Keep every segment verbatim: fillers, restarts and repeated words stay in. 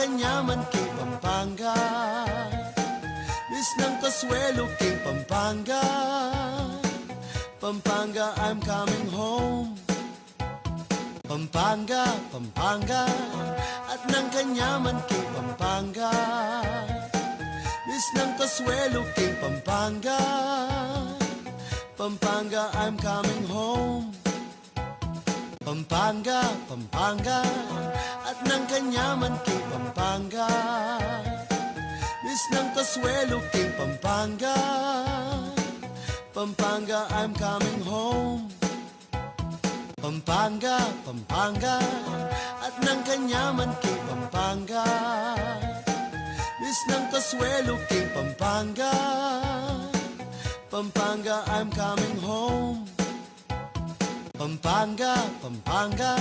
Kanyaman king Pampanga, misnang kasuelo king Pampanga. Pampanga, I'm coming home. Pampanga, Pampanga, at nang kanyaman king Pampanga. Misnang kasuelo king Pampanga. Pampanga, I'm coming home. Pampanga, Pampanga, at nang kanyaman king Pampanga. Misnang kasuelo king Pampanga. Pampanga, I'm coming home. Pampanga, Pampanga, at nang kanyaman king Pampanga. Misnang kasuelo king Pampanga. Pampanga, I'm coming home. Pampanga, Pampanga,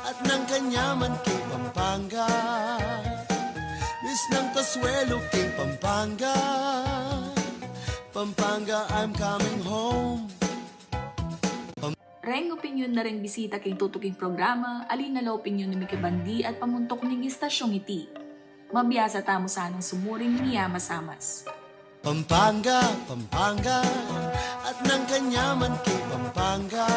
at nang kanyaman king Pampanga. Misnang kasuelo king Pampanga. Pampanga, I'm coming home. Reng opinyon na reng bisita king tutuking programa, ali na la opinyon ning mikibandi at pamuntuk ning istasyong iti. Mabiasa tamu sanang sumuring miyamasamas. Pampanga, Pampanga, at nang kanyaman king Pampanga.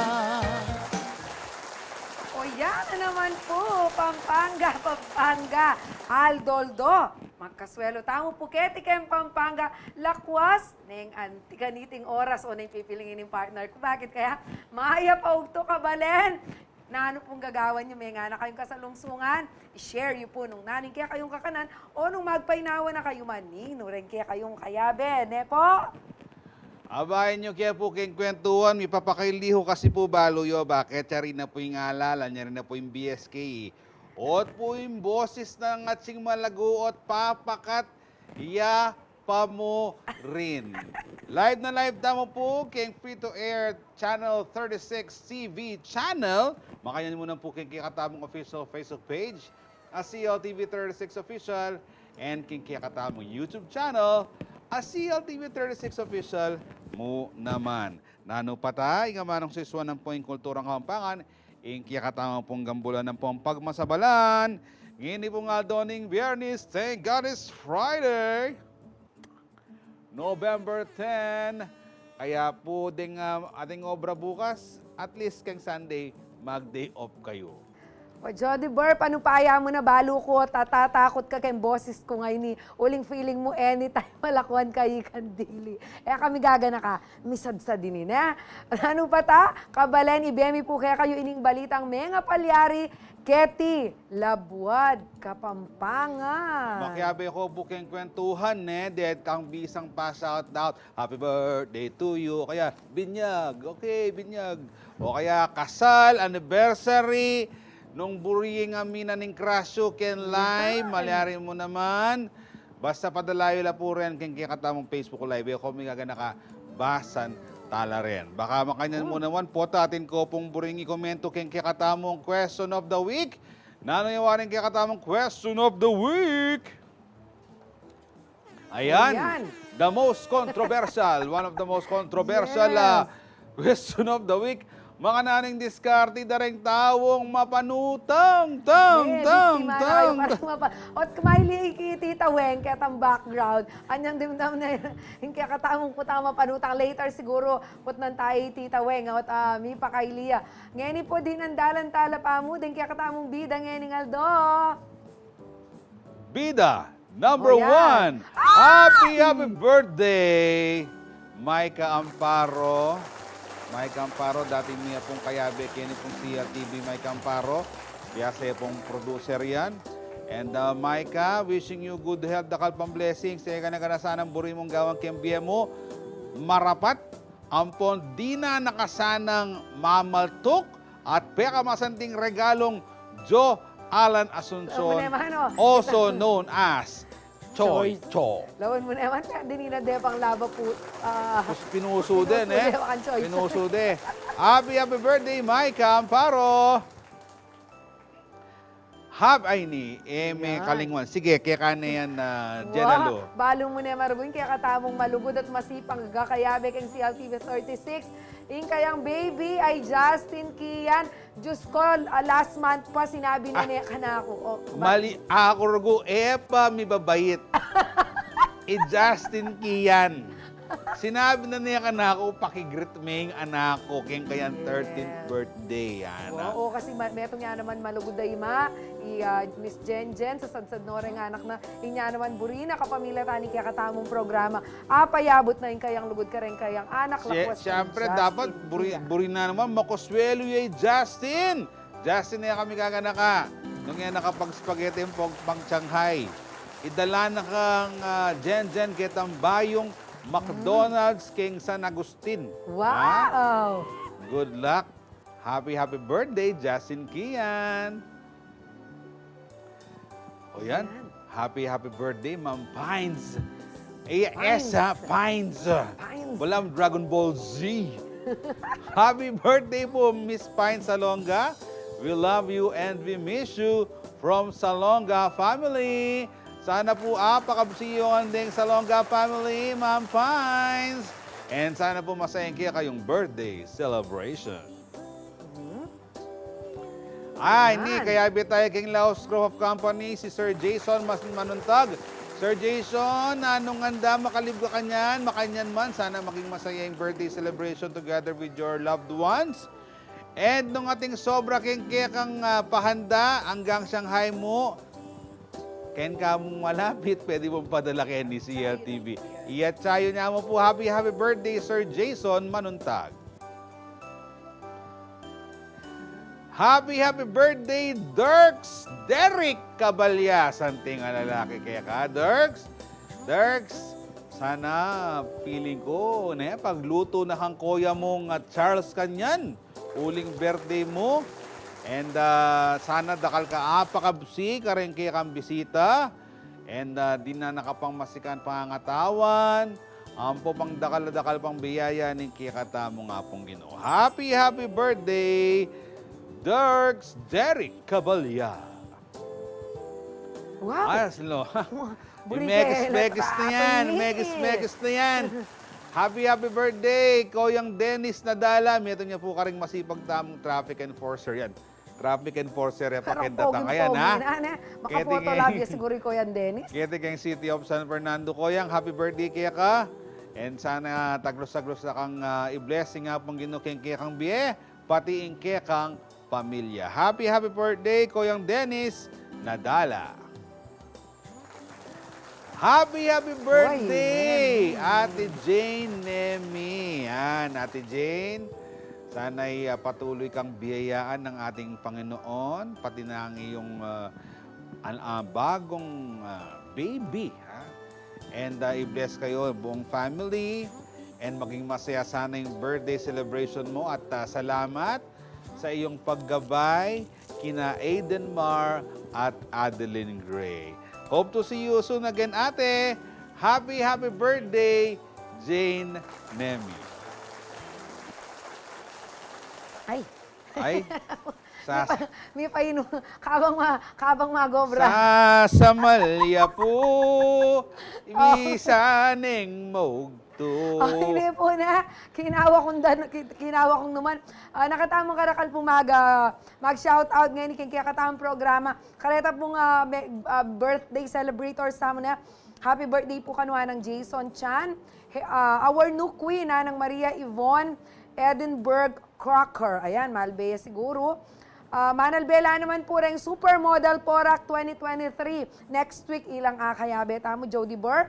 O, yan na naman po, Pampanga, Pampanga. Aldo-aldo, magkasuelo tamu pu keti keng Pampanga, lakwas neng anti kaniting oras o neng pipiling ining partner ku. Bakit kaya? Mayap a ugtu, kabalen. Nanu pung gagawan yu, mengana kayung kasalungsungan? I-share yu pu nung nanu ing kekayung kakanan o nung magpainawa na kayu man, ninu reng kekayung kayabe, ne po? Abayan yu ke pu keng kwentuhan, mipapakaili ku kasi pu, balu yu, bakit? Yari na pu ing alala, yari na pu ing B S K. Ot pu ing boses nang atsing malagu ot papakat ya pa mu rin. Live na live tamu pu keng free to air channel thirty-six T V channel. Makanyan mu na pu keng kekatamung official Facebook page, a C L T V thirty-six Official, and keng kekatamung YouTube channel, a C L T V thirty-six Official mu naman. Nanu pa ta, ing amanung sisuan nang pu ing kulturang Kapampangan, ing kekatamung pung gambulan ampong pagmasabalan. Ngeni pung aldo ning Biyernes, thank God it's Friday, November ten. Kaya pu deng, ah, ating obra bukas, at least keng Sunday, mag-day off kayu. O, Jody Burr, panupaya mu na, balu ku, tatatakut ka keng boses ku ngayni. Uling feeling mu, anytime, malakuan ka ikang dili. E kami gaganaka, misadsad ini, ne? Nanu pa ta, kabalen, ibe mi pu kekayu ining balitang mengapalyari keti labuad Kapampangan. Makiabe ku pu keng kwentuhan, ne? De't kang bisang pa-shout out, "Happy birthday to you." O kaya, binyag. Okay, binyag. O kaya, kasal, anniversary, nung buri ing aminan ning crush yu keng live, malyari mu naman. Basta padala yu la pu ren keng kekatamung Facebook Live, e ku migaganaka, basan ta la ren. Baka makanyan mu naman pu, atin ko pung buring ikomentu keng kekatamung question of the week. Nanu ya waring kekatamung question of the week? Ayan. Ayan. The most controversial, one of the most controversial, ah, question of the week. Makananu ing diskarte da reng taung mapanutang, tang, tang, biktima na kayu, tang, parang mapa-, ot kumayli i Tita Weng, ketang background. Anyang dimdam na ing kekatamung kutang mapanutang. Later siguru, kutnan tayu i Tita Weng, ot, ah, mipakaili ya. Ngeni pu, dinandalan tala pamu deng kekatamung bida ngening aldo. Bida number one. Happy, happy birthday, Micah Amparo. Micah Amparo, dati mi ya pung kayabe keni pung C L T V, Micah Amparo. Biasa ya pung producer yan. And, uh, Micah, wishing you good health, dakal pang blessings. E ka na gana sanang buri mung gawan keng bie mu marapat ampon dinan na ka sanang mamaltuk at pekamasanting regalung Joe Alan Asuncion, also known as Choy Cho. Lawan mu naman, dinan de pang laba pu, ah, pinusu de, ne? Pinusu de. Happy, happy birthday, Micah Amparo. Hab, ay, ni, e me kalingwan. Sige, keka ne yan, ah, Jenna Lu. Balu mu ne, Marvin, kekatamung malugud at masipag a kayabe keng C L T V thirty-six. Ing kayang baby ay Justin Kian. Diyos ko, ah, last month pa, sinabi na Ah. ne kanaku. O, ba- Mali, aku rugu, e pa mibabait. I Justin Kian. Sinabi na ne kanaku, paki-greet me ing anak ku, keng kayang Yes. thirteenth birthday, yan, ah. Oo, kasi ma-, metung ya naman malugud a ima, i, ah, Miss Jenjen, sasadsad no reng anak na, inya naman buri na kapamilatan ning kekatamung programa. Apayabut na ing kayang lugud kareng kayang anak, Sye-, lakuas syempre, dapat buri, buri na naman, makuswelu ya i Justin. Justin, e ya ka migaganaka. Nung e ya nakapag-spaghetti ing pang, pang Shanghai. Idala na kang, ah, Jenjen ketang bayung McDonald's keng San Agustin. Wow! Ha? Good luck. Happy, happy birthday, Justin Kian. O yan. Yan. Happy, happy birthday, Ma'am Pines. A S, ha? Pines. Pines. Pines. Walang Dragon Ball Z. Happy birthday po, Miss Pines Salonga. We love you and we miss you from Salonga family. Sana po, ah, pakabsi yu deng Salonga family, Ma'am Pines. And sana po masaya ing kekayung birthday celebration. Mhm. Ay, ni, Yan. Kayabe tamu keng Laos Group of Company, si Sir Jason Mas-, Manuntag. Sir Jason, nanu ngan da, makalib ka kanyan, makanyan man, sana maging masaya ing birthday celebration together with your loved ones. And nung atin sobra keng kekang, ah, pahanda, anggang Shanghai mu, keng kamung malapit, pwede mung padala keni C L T V. Iyatsa yu namu pu, happy, happy birthday, Sir Jason Manuntag. Happy, happy birthday, Dirks Derek Caballas. Anting a lalaki keka, Dirks. Dirks, sana feeling ku, ne, paglutu na kang koya mung, ah, Charles kanyan, uling birthday mu. And, ah, sana dakal ka apakabsi kareng kekang bisita. And, ah, dinan na ka pang masikan pangangatawan. Ampo pang dakal a dakal pang biyaya ning kekatamung Apung Ginu. Happy, happy birthday, Dirks Derek Caballas. Wow! Ayos, no? Buri kaya na mekis-mekis na yan, mekis-mekis na yan. Happy, happy birthday, Koyang Dennis Nadala. Metung ya pu karing masipag tamung traffic enforcer yan. Traffic enforcer ya, pakidatang ayan, ha? Makapoto labi ya siguru i Koyang Dennis. Keti keng City of San Fernando, Koyang, happy birthday keka. And sana taglus-taglus na kang, ah, i-bless ning Apung Ginu keng kekang bie, pati ing kekang pamilya. Happy, happy birthday, Koyang Dennis Nadala. Happy, happy birthday, Ate Jane Nemi. Yan, Ate Jane. Sana'y, ah, patuloy kang biyayaan ng ating Panginoon, pati na ang iyong, ah, an-, ah, bagong, ah, baby, ha? And, ah, i-bless kayo, buong family. And maging masaya sana yung birthday celebration mo. At, ah, salamat sa iyong paggabay kina Aiden Mar at Adeline Gray. Hope to see you soon again, ate. Happy, happy birthday, Jane Nemi. Ay. Ay. Sa- Mipa-, mipainu-, kabang ma-, kabang magobra. Sasamal ya pu, misan ing maug- to. Ay, hindi po na. Kinawa kung dan-, ki-, kinawa kung naman. Ah, nakatamung karakal pu mag-, ah, mag-shoutout ngeni keng kekatamung programa. Kareta pung, ah, me-, ah, birthday celebrators tamu na. Happy birthday pu kanu Nanang Jason Chan. He, ah, our new queen, Nanang Maria Yvonne Edinburgh Crocker. Ayan, malbe ya siguru. Ah, manalbe la naman pu reng Supermodel Porac twenty twenty-three. Next week, ilang akayabe tamu, Jody Burr.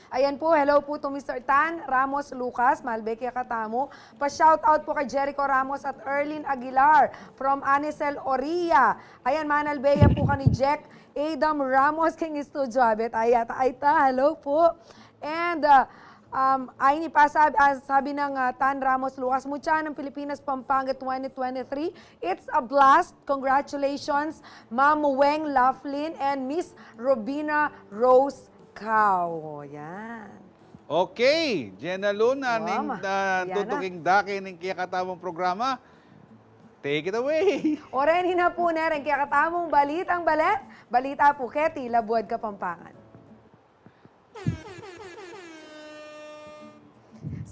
Ayan po, hello po to Mister Tan Ramos Lucas, malbe kekatamu. Pa-shoutout po kay Jericho Ramos at Erlyn Aguilar from Anisel, Oria. Ayan, manalbe ya po kani Jack Adam Ramos keng studio. Abet, ay, ata, ay, ta, hello po. And, uh, um, ay, ini pa sabi, ah, sabi ng, ah, Tan Ramos Lucas, Mutya ng Pilipinas, Pampanga twenty twenty-three. It's a blast. Congratulations, Ma'am Weng Laughlin and Miss Robina Rose Kao. Yan. Okay, Jenna Luna, ning, ah, tutuking dake ning kekatamung programa. Take it away. O, reni na pu nereng kekatamung balitang balet, balita pu keti Labuad Kapampangan.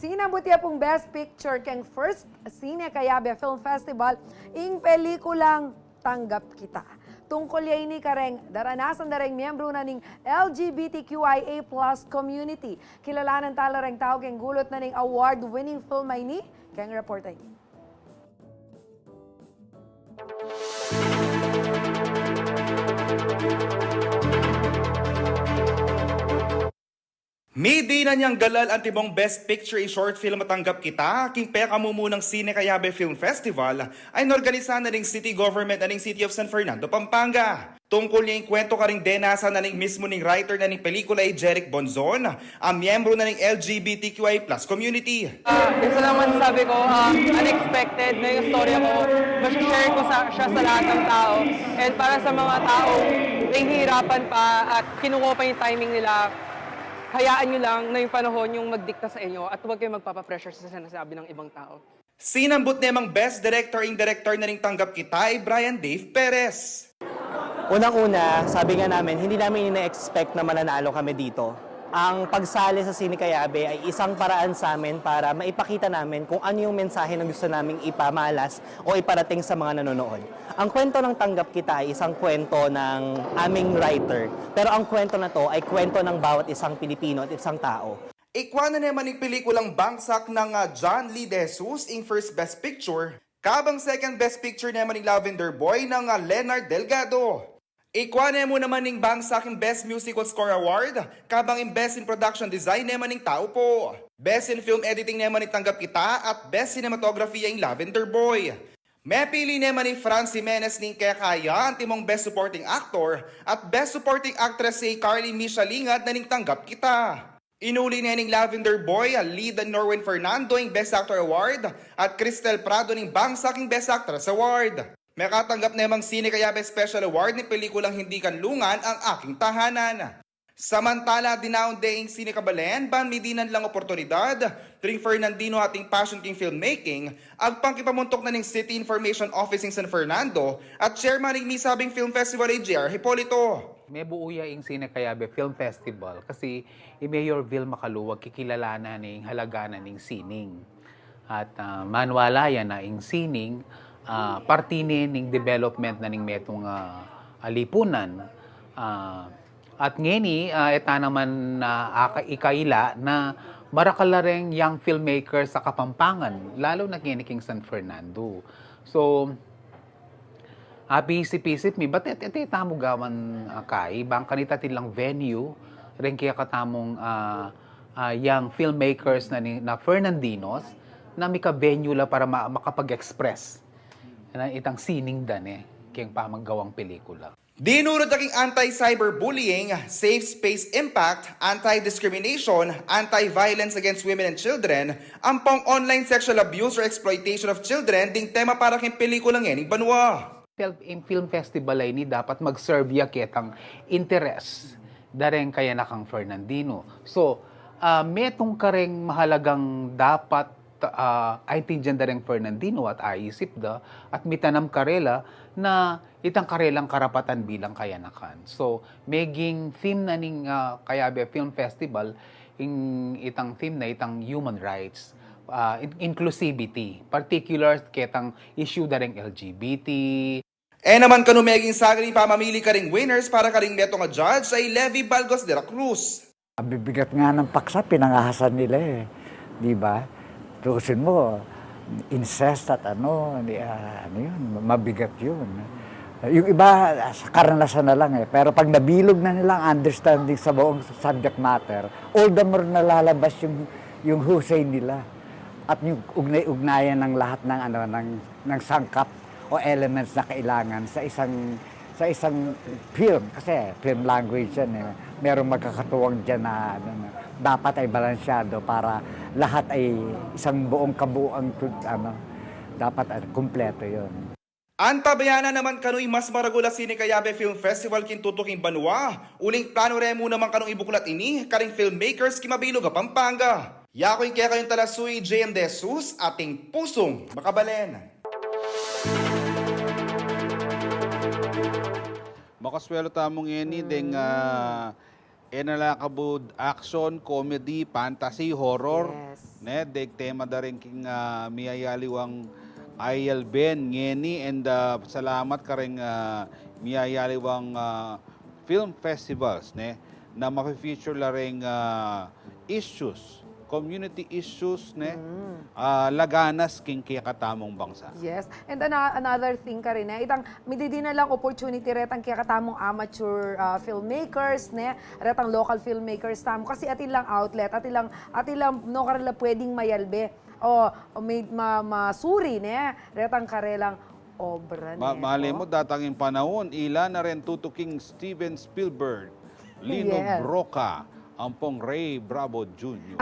Sinambut ya pung Best Picture keng First Cine Cayabe Film Festival ing pelikulang Tanggap Kita. Tungkul ya ini kareng daranasan da reng miyembru na ning L G B T Q I A plus community. Kilalanan tala reng tau keng gulut na ning award-winning film a ini keng report a ini. Midinan yang galal antimong Best Picture in Short Film a Tanggap Kita king pekamumunang Cine Cayabe Film Festival a inorganisa na ning city government na ning City of San Fernando, Pampanga. Tungkul ya ing kwentu karing denasan na ning mismu ning writer na ning pelikula, i Jeric Bonzon, a miyembru na ning L G B T Q I plus community. Ah, isa lang masasabi ko, ah, unexpected na yung story ko. Masashare ko sa, siya sa lahat ng tao. And para sa mga taong nahihirapan pa at kinukuha pa yung timing nila, hayaan nyo lang na yung panahon yung magdikta sa inyo at huwag kayong magpapapressure sa sinasabi ng ibang tao. Sinambut ne mang Best Director ing direktor na ning Tanggap Kita, i Brian Dave Perez. Unang-una, sabi nga namin, hindi namin ina-expect na mananalo kami dito. Ang pagsali sa Cine Cayabe ay isang paraan sa amin para maipakita namin kung ano yung mensahe na gusto naming ipamalas o iparating sa mga nanonood. Ang kwento ng Tanggap Kita ay isang kwento ng aming writer, pero ang kwento na 'to ay kwento ng bawat isang Pilipino at isang tao. Ikwa na naman ing pelikulang bangsak nang, ah, John Lee De Jesus ing First Best Picture, kabang Second Best Picture naman ing Lavender Boy nang, ah, Leonard Delgado. Ikwa ne mu naman ing bangsak ing Best Musical Score Award, kabang ing Best in Production Design naman ing Tau Po. Best in Film Editing naman ing Tanggap Kita at Best Cinematography ing Lavender Boy. Mepili naman i Franz Jimenez ning Kekaya antimong Best Supporting Actor at Best Supporting Actress i Carly Misha Lingad na ning Tanggap Kita. Inuli ne ning Lavender Boy a lead a Norwin Fernando ing Best Actor Award at Cristel Prado ning bangsak ing Best Actress Award. Mekatanggap ne mang Cine Cayabe Special Award ning pelikulang Hindi Kanlungan ang Aking Tahanan. Samantala, dinaun de ing Cine Cabalen ban midinan lang oportunidad ring Fernandino ating passion king filmmaking, agpang kipamuntuk na ning City Information Office ing San Fernando at chairman ning misabing film festival, i J R Hipolito. Mebuu ya ing Cine Cayabe Film Festival kasi i Mayor Vil Macaluag kikilalanan ne ing halaga na ning sining. At, ah, manwala ya na ing sining, ah, parti ne ning development na ning metung, ah, a lipunan. Ah, at ngeni, ah, e ta naman na aka-, ikaila na marakal la reng young filmmakers a Kapampangan, lalu na ngeni king San Fernando. So, ah, pisip-isip mi, ba't e, e, e tamu gawan, ah, kai, bang kanita atin lang venue reng kekatamung, ah, ah, young filmmakers na ni, na Fernandinos, na mika-venue la para ma-, makapag-express na itang sining da ne keng pamaggawang pelikula. Dinurut da king anti-cyberbullying, safe space impact, anti-discrimination, anti-violence against women and children, ampong online sexual abuse or exploitation of children ding tema para king pelikulang ening banua. Fel-, ing film festival a ini dapat mag-serve ya ketang interes da reng kayanakang Fernandino. So, ah, metung kareng mahalagang dapat, ah, aintindian da reng Fernandino at aisip da at mitanam karela na itang karelang karapatan bilang kayanakan. So, meging theme na ning, ah, Cayabe Film Festival, ing itang theme na itang human rights, ah, in-, inclusivity, particular ketang issue da reng L G B T. E naman kanu meging saging ing pamamili karing winners para karing metung a judge, i Levy Balgos de la Cruz. Ang bibigat nga ng paksa, pinangahasan nila eh. Di ba? Tuusin mo, incest at ano, di, ah, ano yun, mabigat yun. Yung iba, sa karanasan na lang eh. Pero pag nabilog na nila ang understanding sa buong subject matter, all the more nalalabas yung, yung husay nila. At yung ugnay-ugnayan ng lahat ng, ano, ng, ng sangkap o elements na kailangan sa isang, sa isang film. Kasi film language yan eh. Merong magkakatuwang dyan na, ano, na dapat ay balansyado para lahat ay isang buong kabuuan, ano, dapat, ano, kumpleto yun. Antabayanan naman kanu ing mas maragul a Cine Cayabe Film Festival king tutuking banua, uling planu re mu naman kanung ibuklat ini karing filmmakers king mabilug a Pampanga. Yaku ing kekayung talasuyu, J M De Jesus, ating pusung makabalen. Makasuelo tamu ngeni deng, ah, E na la kabud action, comedy, fantasy, horror. Yes. Ne, deng tema da rin king, ah, miyayaliwang ayalben ngeni, and, ah, salamat kareng, ah, miyayaliwang, ah, film festivals, ne, na mafe-feature la reng, ah, issues, community issues, ne, ah, laganas king kekatamung bangsa. Yes. And ano, another thing karin, e, itang mididi na lang opportunity retang kekatamung amateur, ah, filmmakers, ne, retang local filmmakers tamu. Kasi atin lang outlet, atin lang, atin lang, no, karela pwedeng mayalbe. O, o may, ma-, masuri, ne, retang karelang obra, ne, malay mo, datang ing panaun, ila na rin tutuking Steven Spielberg, Lino Broca, ampong Ray Bravo Junior.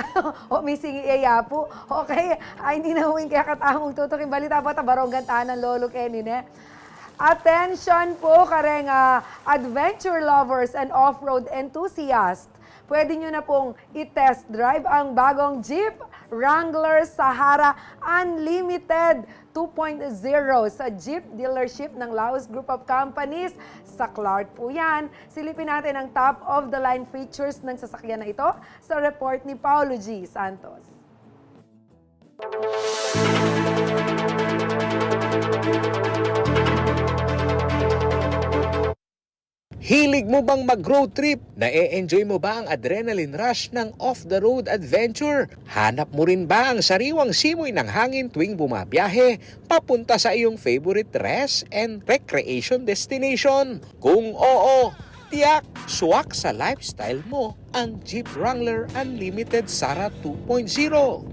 O, misingi iya pu. Okay, ay, hindi na huwing kaya katamung tutuking balita po, tabarong gantanan lolo Kenny, ne? Attention po kareng, ah, adventure lovers and off-road enthusiasts. Pwede nyo na pong i-test drive ang bagong Jeep Wrangler Sahara Unlimited two point zero sa Jeep dealership ng Laus Group of Companies. Sa Clark po yan. Silipin natin ang top of the line features ng sasakyan na ito sa report ni Paolo G Santos. Hilig mo bang mag-road trip? Na-e-enjoy mo ba ang adrenaline rush ng off-the-road adventure? Hanap mo rin ba ang sariwang simoy ng hangin tuwing bumabiyahe papunta sa iyong favorite rest and recreation destination? Kung oo, tiyak, swak sa lifestyle mo ang Jeep Wrangler Unlimited Sahara two point zero.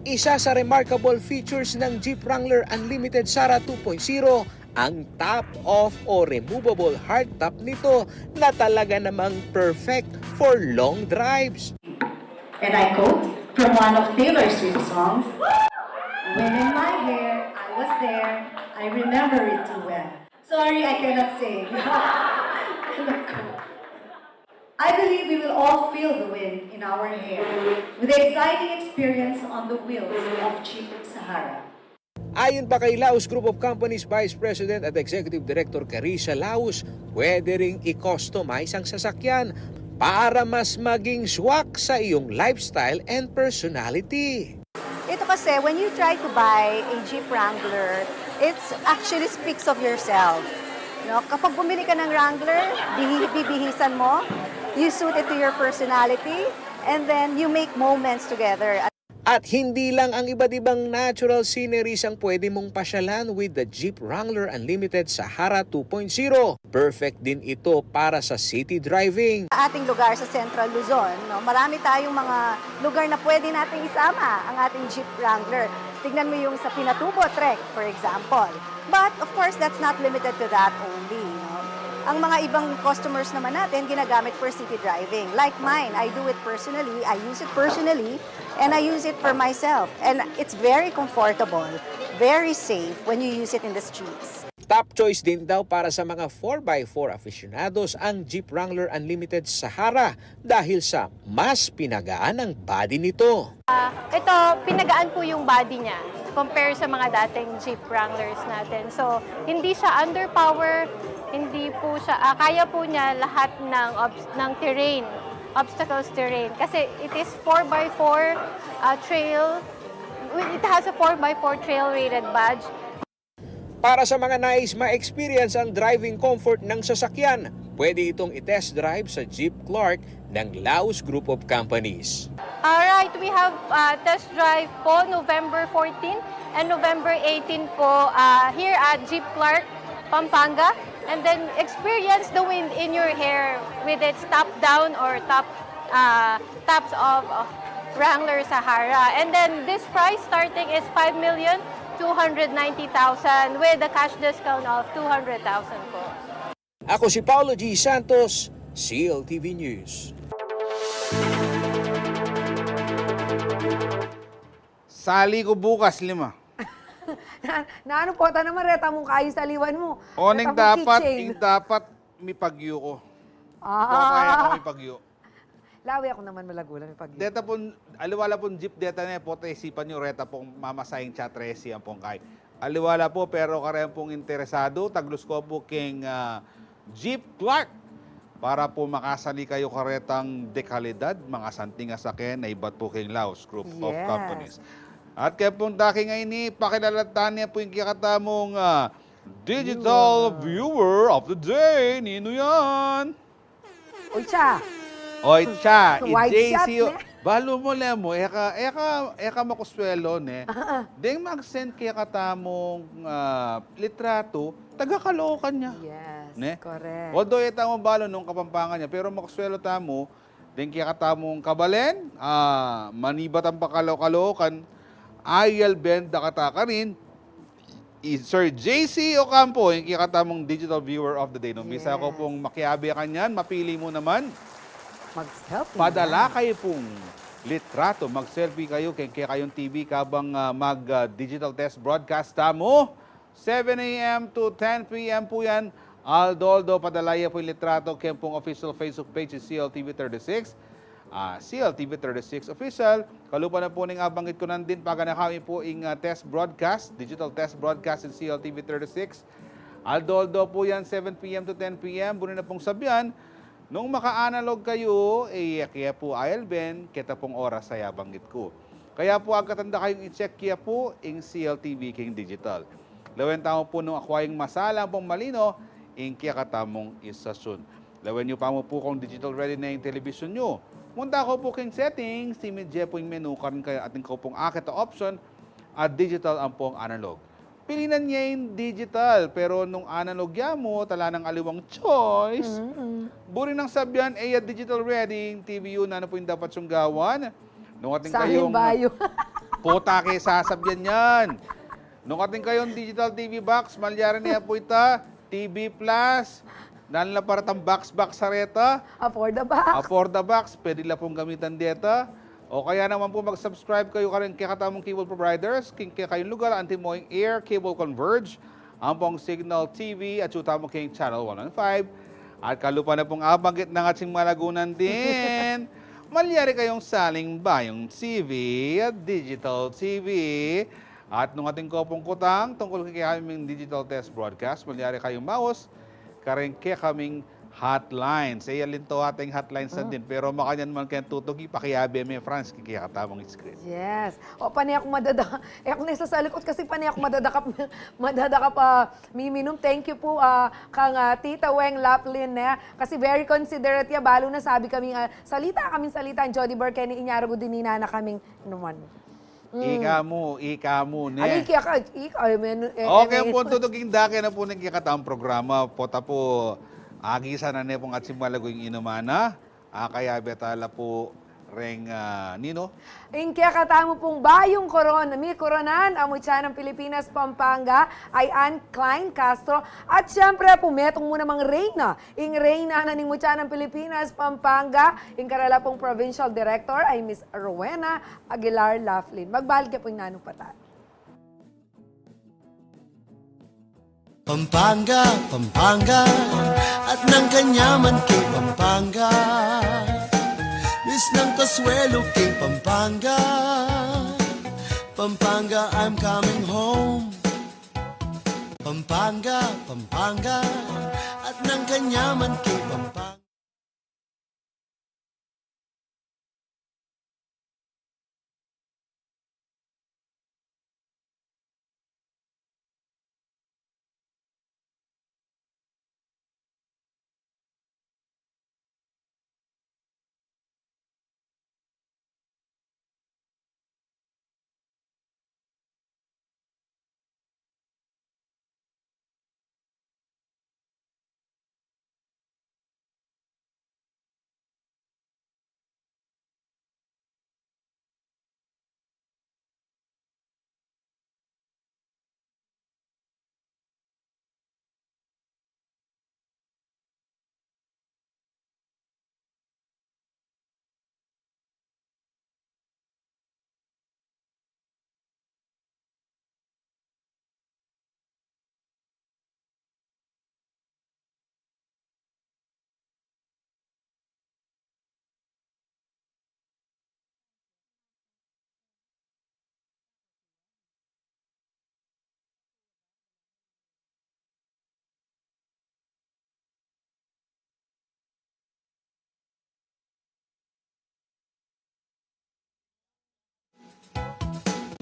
Isa sa remarkable features ng Jeep Wrangler Unlimited Sahara two point zero ang top off o removable hardtop nito na talaga namang perfect for long drives. And I quote from one of Taylor Swift's songs, "Wind in my hair, I was there, I remember it too well." Sorry, I cannot sing. I believe we will all feel the wind in our hair with the exciting experience on the wheels of Jeep Sahara. Ayon pa kay Laus Group of Companies Vice President at Executive Director Carissa Laus, pwede ring i-customize ang sasakyan para mas maging swak sa iyong lifestyle and personality. Ito kasi, when you try to buy a Jeep Wrangler, it's actually speaks of yourself. No? Kapag bumili ka ng Wrangler, bihi-, bibihisan mo, you suit it to your personality, and then you make moments together. At hindi lang ang iba't ibang natural sceneries ang pwede mong pasyalan with the Jeep Wrangler Unlimited Sahara two point zero. Perfect din ito para sa city driving. Sa ating lugar sa Central Luzon, no, marami tayong mga lugar na pwede nating isama ang ating Jeep Wrangler. Tignan mo yung sa Pinatubo Trek, for example. But, of course, that's not limited to that only, no? Ang mga ibang customers naman natin, ginagamit for city driving. Like mine, I do it personally, I use it personally, and I use it for myself. And it's very comfortable, very safe when you use it in the streets. Top choice din daw para sa mga four by four aficionados ang Jeep Wrangler Unlimited Sahara dahil sa mas pinagaan ang body nito. Ah, ito, pinagaan po yung body niya compare sa mga dating Jeep Wranglers natin. So, hindi siya underpower, hindi po siya, ah, kaya po niya lahat ng obs-, ng terrain, obstacles terrain. Kasi it is four by four, ah, trail, it has a four by four trail rated badge. Para sa mga nais ma-experience ang driving comfort ng sasakyan, pwede itong i-test drive sa Jeep Clark ng Laus Group of Companies. Alright, we have, uh, test drive po November fourteen and November eighteen po, uh, here at Jeep Clark, Pampanga. And then experience the wind in your hair with its top down or top, uh, tops of, uh, Wrangler Sahara. And then this price starting is five million two hundred ninety thousand with a cash discount of two hundred thousand po. Ako si Paolo G Santos, C L T V News. Sali ko bukas, lima. Na, na ano po, ta naman, reta mong kayu saliwan mo. O, reta ning mong dapat, keychain. Ning dapat, mipagyu ko. Ah. Kaya ako mipagyu. Lawi ako naman malagulang, mipagyu. Deta pong, aliwa la pong jeep deta ne, pota isipan yu, reta pong mamasahing tsa trese ampong kayu. Aliwa la pu, pero kareng pung interesadu, taglus ko pu keng, ah, Jeep Clark para pu makasali kayu karetang dekalidad, mga santing a sake na ibat pu keng Laos Group of Companies. At keng pung dake ngeni, pakilala ta ne pu ing kekatamung, ah, digital viewer of the day. Ninu yan? Oy, cha. Oy, cha, i J C, balu mu, Lemo, e ka, e ka, e ka makuswelo, ne? Deng mag-send kekatamung, ah, litratu, taga Caloocan ya. Yes, ne? Correct. Although e tamu balu nung Kapampangan ya, pero makuswelo tamu, deng kekatamung kabalen, ah, manibat a pa Caloo-, Caloocan, ayal benda kata karin, i Sir J C Ocampo, ing kekatamung digital viewer of the day. Nung misa ko pung makiabe kanyan, mapili mu naman. Mag-selfie padala kayu pung litratu, mag-selfie kayu keng kekayung T V kabang, ah, mag, ah, digital test broadcast tamu. Seven A M to ten P M pu yan. Aldo-aldo, padala ye pu ing litratu keng pung official Facebook page, C L T V thirty-six. Ah, C L T V thirty-six Official. Kalupa na pu ning abanggit ku nandin, paganaka mi pu ing, ah, test broadcast, digital test broadcast ning C L T V thirty-six. Aldo-aldo pu yan, seven P M to ten P M. Buri na pung sabyan, nung maka-analog kayu, e, e ke pu aelben keta pung oras a abanggit ku. Kaya pu, agkatan da kayung i-check ke pu ing C L T V king digital. Lawen tamu pu nung akua ing masala ampong malino ing kekatamung istasyun. Lawen yu pa mu pu kung digital ready ne ing telebisyun yu. Munta kayu pu keng settings, simid ye pu ing menu, karin kayu atin kayu pung akit a option a digital ampong analog. Pilinan ye ing digital, pero nung analog ya mu, ala nang aliwang choice. Buri nang sabyan, e ya digital ready ing T V yu, nanu pu ing dapat yung gawan? Nung atin kayung bayu. Puta ke, sasabyan yan. Nung atin kayung digital T V box, malyari ne pu ita, T V Plus, nanu la pa retang box-box a reta. Afford a box. Afford a box, pwede la pung gamitan deta. O kaya naman pu, mag-subscribe kayu karing kekatamung cable providers king kekayung lugar, antimo ing Air Cable Converge, ampong Cignal T V, atsu tamu keng Channel one one five. At kalupa na pung abanggit nang ating malagunan din, malyari kayung saling bayung T V at digital T V. At nung atin ko pung kutang tungkul keng kekaming digital test broadcast, malyari kayung maus karing kekaming hotline. Sa iya linto ating hotline sa din, pero makanyan man keng tutugi, pakiabe me, Franz, keng kekatamung screen. Yes. O, pane aku madada-, e aku ne sa salikut kasi pane aku madadakap, madadakap, ah, miminum. Thank you pu, ah, kang, ah, Tita Weng Laplin, ne? Kasi very considerate ya, balu na sabi kaming, ah, salita kaming salita, Jody Burkeni, inyaragu din ina na kaming inuman. Ika mu, ika mu, ne? Ay, kaya ka, ika, ay, men-, e, okay, e, pu, tutuking dake na pu ning kekatamung programa, pota pu, agisan na ne pung ating malagunan ing inuman na. Ah, kaya betala pu reng, ah, ninu? Ing kekatamu pung bayung koron-, mikoronan a mutya ning Pilipinas, Pampanga, ay Anne Klein Castro. At siyempre pu, metung mu namang reyna, ing reyna na ning mutya ning Pilipinas, Pampanga, ing karela pung provincial director ay Miss Rowena Aguilar Laughlin. Magbalik ya pu ing nanu pa ta. Pampanga, Pampanga, at nang kanyaman king Pampanga. Miss nang kasuelo king Pampanga. Pampanga, I'm coming home. Pampanga, Pampanga, at nang kanyaman king Pampanga.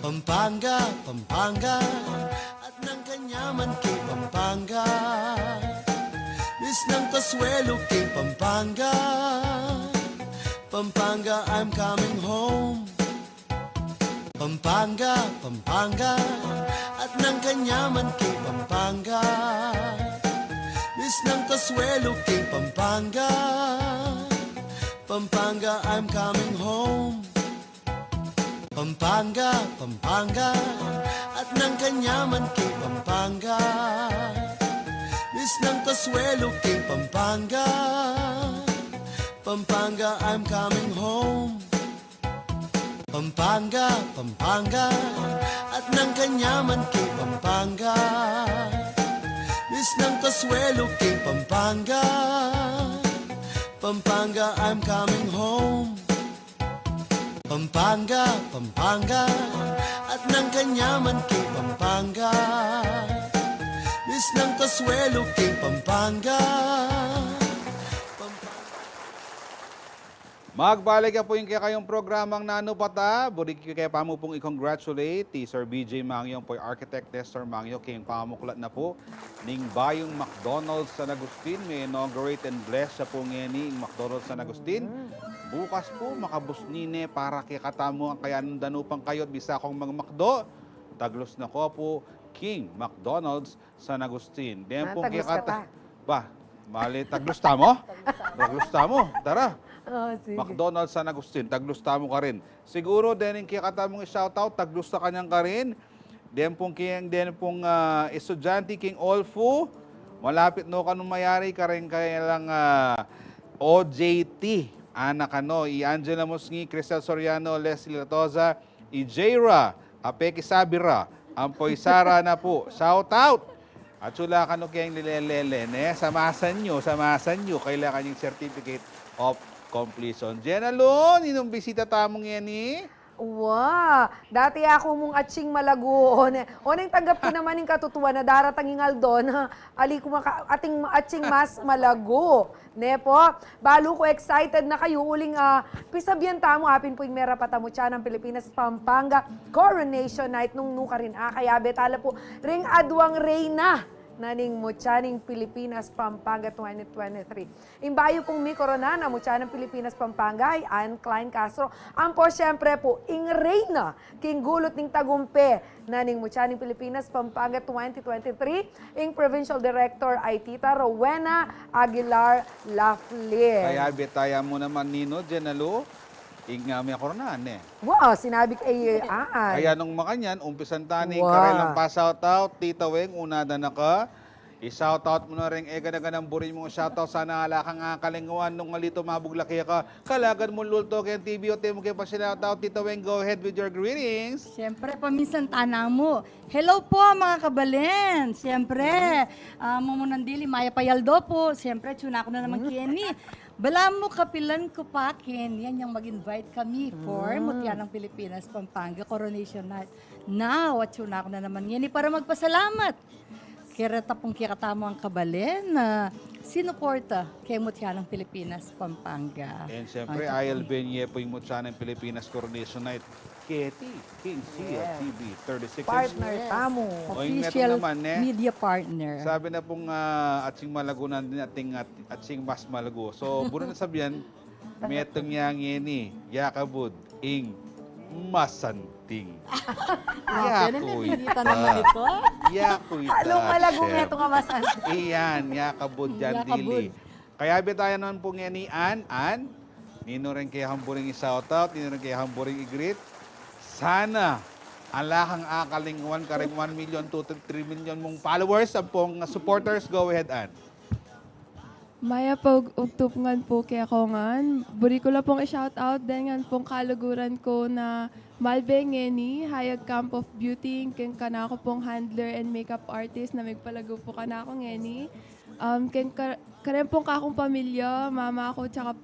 Pampanga, Pampanga, at nang kanyaman king Pampanga. Misnang kasuelo king Pampanga. Pampanga, I'm coming home. Pampanga, Pampanga, at nang kanyaman king Pampanga. Misnang kasuelo king Pampanga. Pampanga, I'm coming home. Pampanga, Pampanga, at nang kanyaman king Pampanga. Misnang kasuelo king Pampanga. Pampanga, I'm coming home. Pampanga, Pampanga, at nang kanyaman king Pampanga. Misnang kasuelo king Pampanga. Pampanga, I'm coming home. Pampanga, Pampanga, at nang kanyaman king Pampanga. Misnang kasuelo king Pampanga. Pampanga. Magbalik ya pu ing kekayung programang Nanu Pata. Buri ke pa mu pung i-congratulate i Sir B J Mangyo, ampo i Architect Nestor Mangyo, king pamuklat na pu ning bayung McDonald's San Agustin. Me-inaugurate and bless ya pu ngeni ing McDonald's San Agustin. Mm. Bukas pu, makabusni ne para kekatamu, kaya nung danu pang kayu at bisa kung mag-McDo, taglus na ko pu king McDonald's San Agustin. Den pung kekata-, ba, mali, taglus tamu? Taglus tamu. Tara. Oh, sige. McDonald's San Agustin, taglus tamu karin. Siguru, den ing kekatamung i-shoutout, taglus ta kanyan karin. Den pung king, den pung, ah, estudyante king Olfu, malapit no kanu mayari, kareng kaya lang, ah, O J T, anak kanu, i Angela Musngi, Cristel Soriano, Leslie Latoza, i Jaira, a pekisabira, ampo i Sara na pu. Shoutout! At sula kanu keng lilelele, ne? Samasan yu, samasan yu, kailangan yung certificate of completion. Jenna Lou, ninung bisita tamu ngeni? Wa, dati aku mung atsing malagu, o ne? O neng tanggap ki naman ing katutuan na daratang ing aldo na ali ku maka-, ating, atsing mas malagu. Ne po? Balu ku excited na kayu uling, ah, pisabian tamu, apin pu ing merapat a mutya nang Pilipinas Pampanga Coronation Night nung nukarin, ah, kayabe tala pu ring aduang reyna na ning mutya ning Pilipinas Pampanga twenty twenty-three. Ing bayu pung mikoronan a mutya nang Pilipinas Pampanga i Anne Klein Castro. Ampo siyempre pu ing reyna king gulut ning tagumpe na ning mutya ning Pilipinas Pampanga twenty twenty-three, ing Provincial Director a i Tita Rowena Aguilar Laflin. Kayabe taya mu naman ninu, Jenna Lou, ing, ah, mikoronan, ne? Wow, sinabi kay, ah, kaya nung makanyan, umpisan ta ning karelang pa-shoutout, Tita Weng, una da na ka. I-shoutout mu na ring e gana-ganang buri mung shoutout, sana ala kang akalingwan nung ali tumabug la keka. Kalagan mu lulto keng T V o te mu ke pa-shoutout, Tita Weng, go ahead with your greetings. Siyempre, paminsan ta na mu. Hello po, mga kabalen. Siyempre, ah, mumunang dili, mayap a aldo po. Siyempre, tune aku na naman keni. Balamu kapilan ku pa keni, anyang mag-invite kami for Mutya ng Pilipinas, Pampanga Coronation Night. Now, at tune aku na naman ngeni para magpasalamat kaya reta pung kekatamu a kabalen a sinuporta keng Mutya ng Pilipinas, Pampanga. And siyempre, I L B N Y pu ing Mutya ng Pilipinas Coronation Night keti king C L T V thirty-six. Partner tamu. O, ing metung naman, ne? Official media partner. Sabi na pung, ah, atsing malagu nandin, ating at-, atsing mas malagu. So, buri na sabian, metung ya ngeni, yakabud ing masanting. Ah, yaku ita. Yaku ita. Alung malagu metung a masanting. Iyan, yakabud yan, dili. Kayabe taya naman pu ngeni, Ann, Ann, ninu ring kekang buring i-shoutout, ninu ring kekang buring i-greet? Sana ala kang akalingwan kareng one million, two to three million mung followers, ampong supporters. Go ahead, Ann. Mayap a ug-, ugtup ngan pu keka ngan. Buri ku la pung i-shoutout den ngan pung kaluguran ku na malbe ngeni, Hayag Camp of Beauty, keng kanaku pung handler and makeup artist na migpalagu pu kanaku ngeni. Um, keng ka-, karen pung kakung pamilya, mama ku, tsaka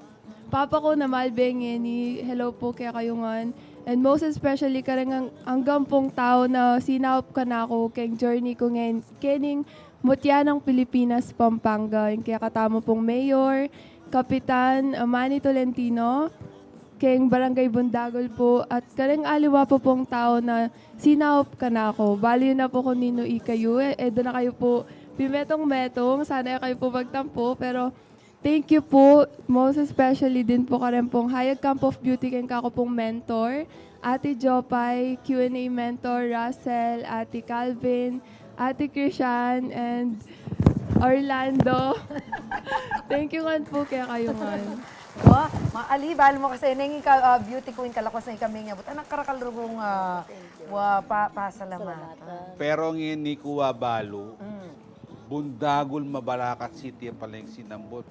papa ku na malbe ngeni, hello pu kekayu ngan. And most especially, kareng ang-, anggang pung tau na sinaup kanaku keng journey ku ngen-, kening Mutya ng Pilipinas, Pampanga, ing kekatamu pung mayor, Kapitan, uh, Manny Tolentino, keng Barangay Bundagul po, at kareng aliwa pa pong tau na sinaup kanaku. Bale yu na po kung ninu ikayu, e, e da na kayu po pimetung-metung, sana e kayu po magtampu, pero thank you po, most especially din po karen pong Hayag Camp of Beauty, keng kaku pong mentor, Ate Jopay, Q and A mentor, Russell, Ate Calvin, Ate Krishan, and Orlando. Thank you ngan po kekayu ngan. O, ma-, ali, bale mu kasi neng ika, ah, beauty queen, kalakuas na ika mengabut. Anak karakal rugung, ah, wa pa, pasalamatan. Salamatan. Pero ngeni ku abalu, mm, Bundagul, Mabalacat City, pala ing sinambut.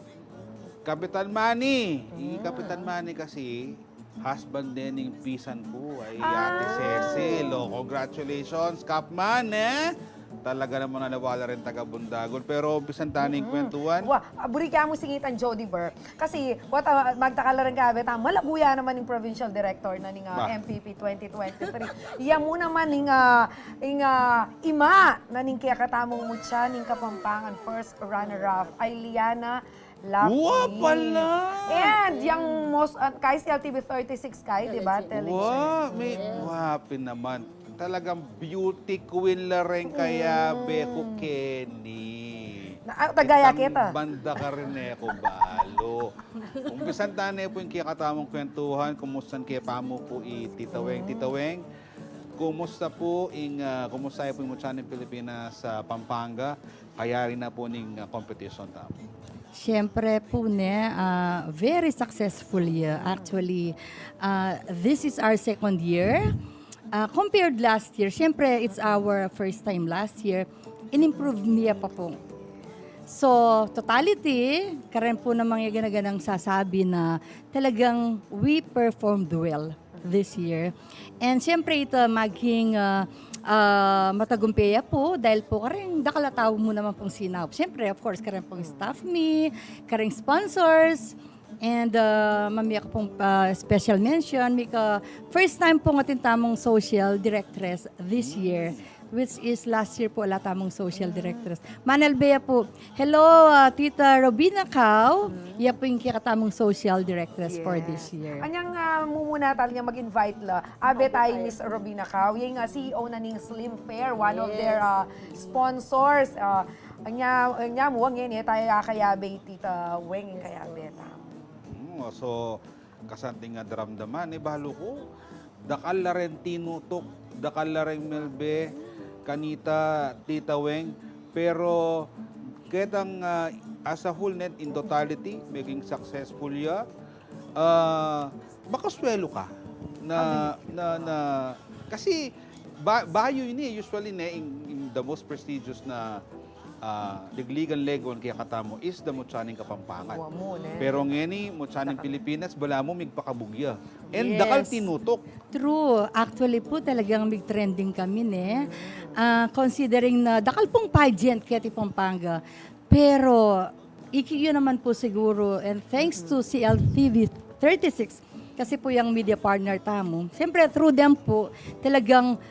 Kapitan Manny, i Kapitan Manny kasi, husband ne ning pisan ku, ay, Ate Cecil. O, congratulations, Kapman, e. Talaga naman, aliwa la ring taga Bundagul. Pero umpisan ta ne ing kwentuhan. Wa, ah, buri ke mu singitan, Jody Burr. Kasi, wa ta, magdakal la ring kayabe ta, malagu ya naman ing provincial director na ning, ah, M P P twenty twenty-three. Iya mu naman ing, ah, ing, ah, ima na ning kekatamung Mutya ning Kapampangan first runner-up, ay Liana Love. Wa pala! And yang most, ah, kay C L T V thirty-six kay, di ba? Television. Wa, may, wa pin naman. Talagang beauty queen la ring kayabe ku keni. Na, ah, tagaya kita. Itang banda karin e ku balu. Umpisan ta ne pu ing kekatamung kwentuhan, kumusta ke pa mu pu i Tita Weng? Tita Weng, kumusta pu ing, ah, kumusta pu ing Mutya ning Pilipinas, ah, Pampanga? Kayari na pu ning, ah, competition tamu. Siyempre pu ne, ah, very successful year. Actually, ah, this is our second year. Ah, compared last year, siyempre, it's our first time last year. In-improve niya pa pu. So, totality, karen pu namang gana-ganang sasabi na talagang we performed well this year. And siyempre, ita maging, ah, ah, matagumpe ya pu dahil pu kareng dakal a tau mu naman pung sinaup. Siyempre, of course, kareng pung staff mi, kareng sponsors, and, ah, mamie ku pung, ah, special mention, mika first time pung atin tamung social directress this year, which is last year pu ala tamung social directress. Manalbe ya pu, hello, ah, Tita Robina Cao. Iya pu ing kekatamung social directress for this year. Anyang, ah, mumuna tamu nya mag-invite la. Abe tayu Miss Robina Cao. Iya ing, ah, C E O na ning Slim Fair, one of their, ah, sponsors. Ah, anya, anya mu, ngeni tayu akayabe i Tita Weng, ing kayabe tamu. Mm, so, kasanting a daramdaman, e, balu ku, dakal la ring tinutuk, dakal la ring melbe kanita, Tita Weng, pero ketang, ah, as a whole net, in totality, maging successful ya, ah, makaswelu ka na, na, na, kasi ba-, bayu ini, usually ne, in, in the most prestigious na ah, ligligan, leguan kekatamu is the Mutya ning Kapampangan. Wa mu, ne? Pero ngeni, Mutya ning Pilipinas, balamu migpakabugya. And dakal tinutuk. True. Actually pu, talagang mig-trending kami, ne? Ah, considering na dakal pung pageant keti Pampanga. Pero, iki yu naman pu siguru, and thanks to C L T V thirty-six, kasi pu yang media partner tamu. Siyempre, through them pu, talagang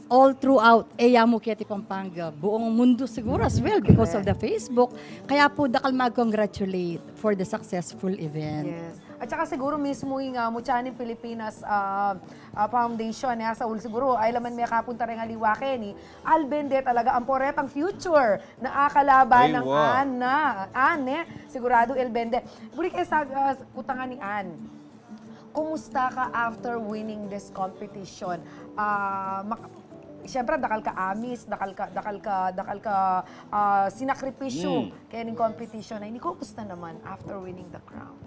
all throughout, e ya mu keti Pampanga, buong mundo siguro as well because of the Facebook. Kaya pu, dakal mag-congratulate for the successful event. Yes. At saka siguro mismu ing, ah, Mutya ning Pilipinas, ah, ah, Foundation, e, saul siguro, ay la man mekapunta reng aliwa keni, albende talaga ampo retang future na akalaban nang Ann, Ann, e, siguradu albende. Buri ke sa, ah, kutangan ni Ann. Kumusta ka after winning this competition? Ah, mak-, siyempre, dakal ka amis, dakal ka, dakal ka, dakal ka, ah, sinakripisyo kening competition na ini. Kumusta naman after winning the crown?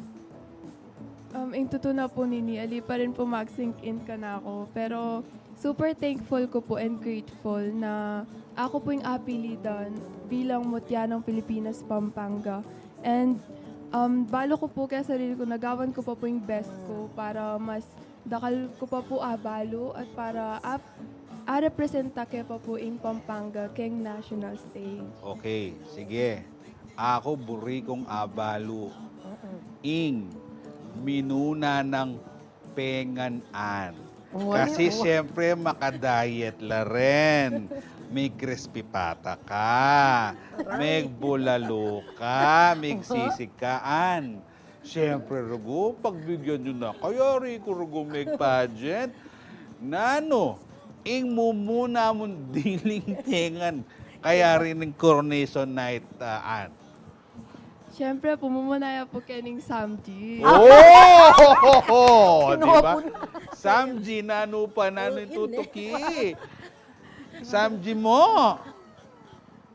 Um, ing tutu na pu nini, ali pa rin pu mag-sink in kanaku. Pero super thankful ku pu and grateful na aku pu ing apilidan bilang Mutya ng Pilipinas Pampanga. And, um, balu ku pu keng sarili ku, nagawan ku pa pu ing best ku para mas dakal ku pa pu abalu at para ap-, arepresenta ke pa pu ing Pampanga keng national stage. Okay, sige. Aku buri kung abalu ing minuna nang pengan Ann. Kasi siyempre, maka-diet la rin. May crispy pata ka. May bulalu ka. May sisig ka, Ann. Siyempre, rugu, pagbigyan yu na. Kayari ku, rugu, make pageant. Nanu ing mumuna mung diling tengan kayari ning coronation night, ah, Ann? Siyempre po, mumuna ya po kening Samji. Oh! Di ba? Samji, nanu pa, nanu ing tutuki? Samji mu.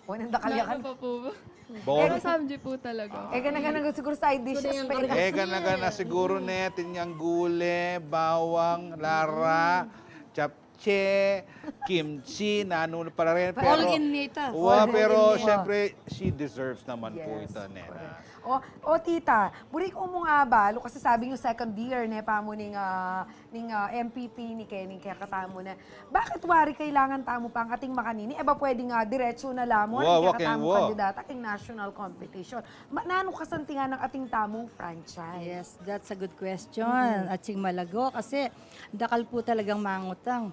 O, nandakal ya ka. Marami pa po. Pero Samji po talaga. E, gana-gana siguro side dishes pa. E, gana-gana siguro ne, atin yang gulay, bawang, lara, japchae, kimchi, nanu pa la rin. Pero, all in nita. Wa, pero siyempre, she deserves naman po ito, nena. O, o, tita, buri ku mung abalu, kasi sabi niyo second year, ne, pamu ning, ah, ning, ah, M P P ni kening kekatamu na. Bakit wari kailangan tamu pang ating makanini? E ba pwedeng, ah, diretsu na la mu ning kekatamu kandidata king national competition? Ma-, nanu kasantingan ning ating tamung franchise? Yes, that's a good question. Atsing malago kasi dakal po talagang mangutang.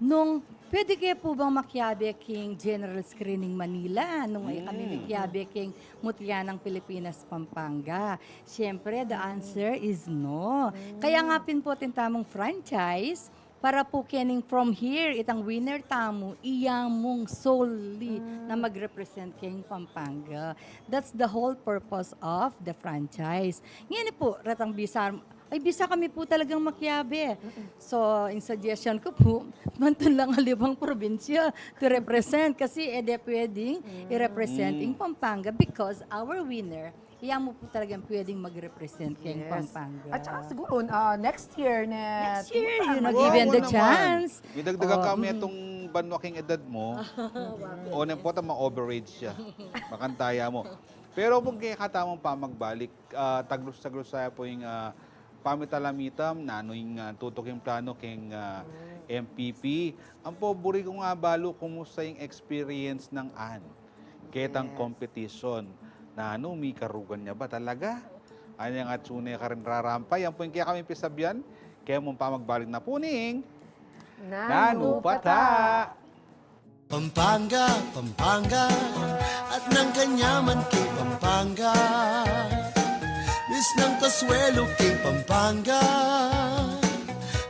Nung pwede ke po bang makiabe king General Screening Manila? Nung e kami makiabe king Mutya ng Pilipinas, Pampanga? Siyempre, the answer is no. Kaya nga pin po atin tamung franchise, para po kening from here, itang winner tamu, iya mung solely na mag-represent keng Pampanga. That's the whole purpose of the franchise. Ngeni po, retang bisa, ay, bisa kami po talagang makiabe. So, in suggestion ku po, mantun lang a libang probinsya to represent kasi e de pwedeng i-represent ing Pampanga because our winner, iya mu po talagang pwedeng mag-represent keng Pampanga. At saka siguro, ah, next year na, next year, you know, given the chance. May dagdagan kami itong banwa king edad mu. O, nang pota ma-overage siya. Makantaya mu. Pero kung kekatamung pamagbalik, ah, taglus-taglus tamu pu ing, ah, pamitalamitam, nanu ing, ah, tutuking planu keng, ah, M P P. Ampo, buri kung abalu, kumusta ing experience nang Ann ketang competition? Nanu, mikarugan ya ba talaga? Anyang atsu ne karin rarampay? Yan pu ing kekami pisabian kaya mung pamagbalik na pu ning Nanu Pata. Pampanga, Pampanga, at nang kanyaman king Pampanga. Bis nang kasuelu king Pampanga.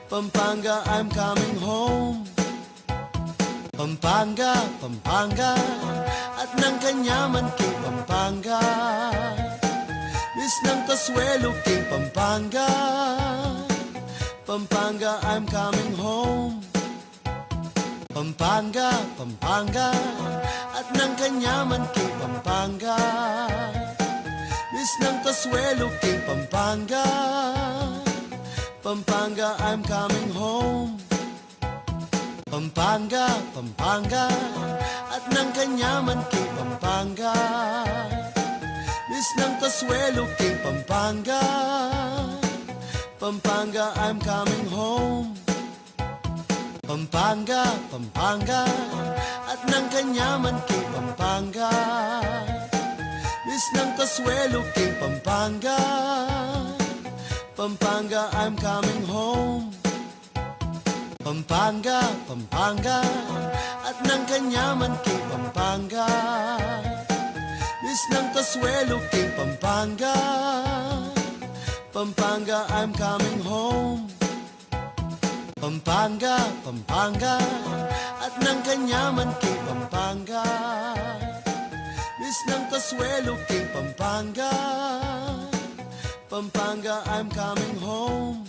Pampanga, I'm coming home. Pampanga, Pampanga, at nang kanyaman king Pampanga. Bis nang kasuelu king Pampanga. Pampanga, I'm coming home. Pampanga, Pampanga, at nang kanyaman king Pampanga. Bis nang kasuelu king Pampanga. Pampanga, I'm coming home. Pampanga, Pampanga, at nang kanyaman king Pampanga. Bis nang kasuelu king Pampanga. Pampanga, I'm coming home. Pampanga, Pampanga, at nang kanyaman king Pampanga. Bis nang kasuelu king Pampanga. Pampanga, I'm coming home. Pampanga, Pampanga, at nang kanyaman king Pampanga. Bis nang kasuelu king Pampanga. Pampanga, I'm coming home. Pampanga, Pampanga, at nang kanyaman king Pampanga. Bis nang kasuelu king Pampanga. Pampanga, I'm coming home.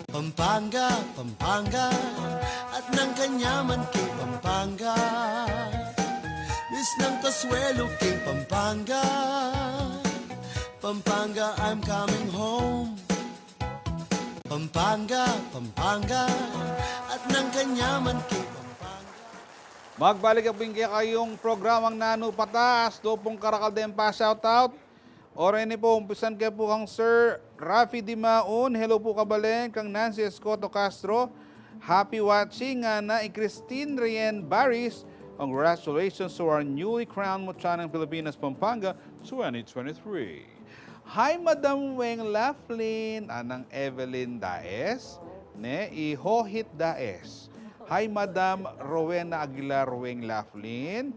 Pampanga, Pampanga, at nang kanyaman king Pampanga. Bis nang kasuelu king Pampanga. Pampanga, I'm coming home. Pampanga, Pampanga, at nang kanyaman king Pampanga. Magbalik ya pu ing kekayung programang Nanu Pata. Astu pung karakal deng pa-shoutout. O reni pu, umpisan ke pu kang Sir Rafi Dimaun, hello pu kabalen, kang Nancy Escoto Castro, happy watching, ngana i Christine Rien Baris, congratulations to our newly crowned Mutya ng Pilipinas Pampanga twenty twenty-three. Hi, Madam Weng Laughlin, anang Evelyn Daes, ne, i Hohit Daes. Hi, Madam Rowena Aguilar Weng Laughlin,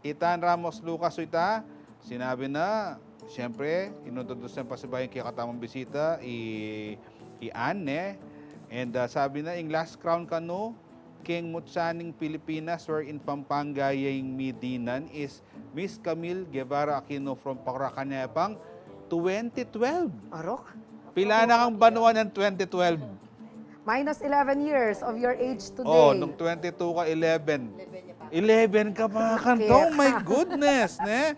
i Tan Ramos Lucas, ita, Sinabi na, siyempre, introduce na pasibayu ing kekatamung bisita, i, i Anne, ne? And, ah, sabi na, ing last crown kanu, keng mutya ning Pilipinas, wherein Pampanga ya ing mi dinan, is Miss Camille Guevara Aquino from Paracañayapan, twenty twelve. Arok? Pila na kang banua nung twenty twelve? Minus eleven years of your age today. Oh, nung twenty-two ka, eleven. Eleven ka pa. Eleven ka pa, kanto. Okay. Oh my goodness, ne?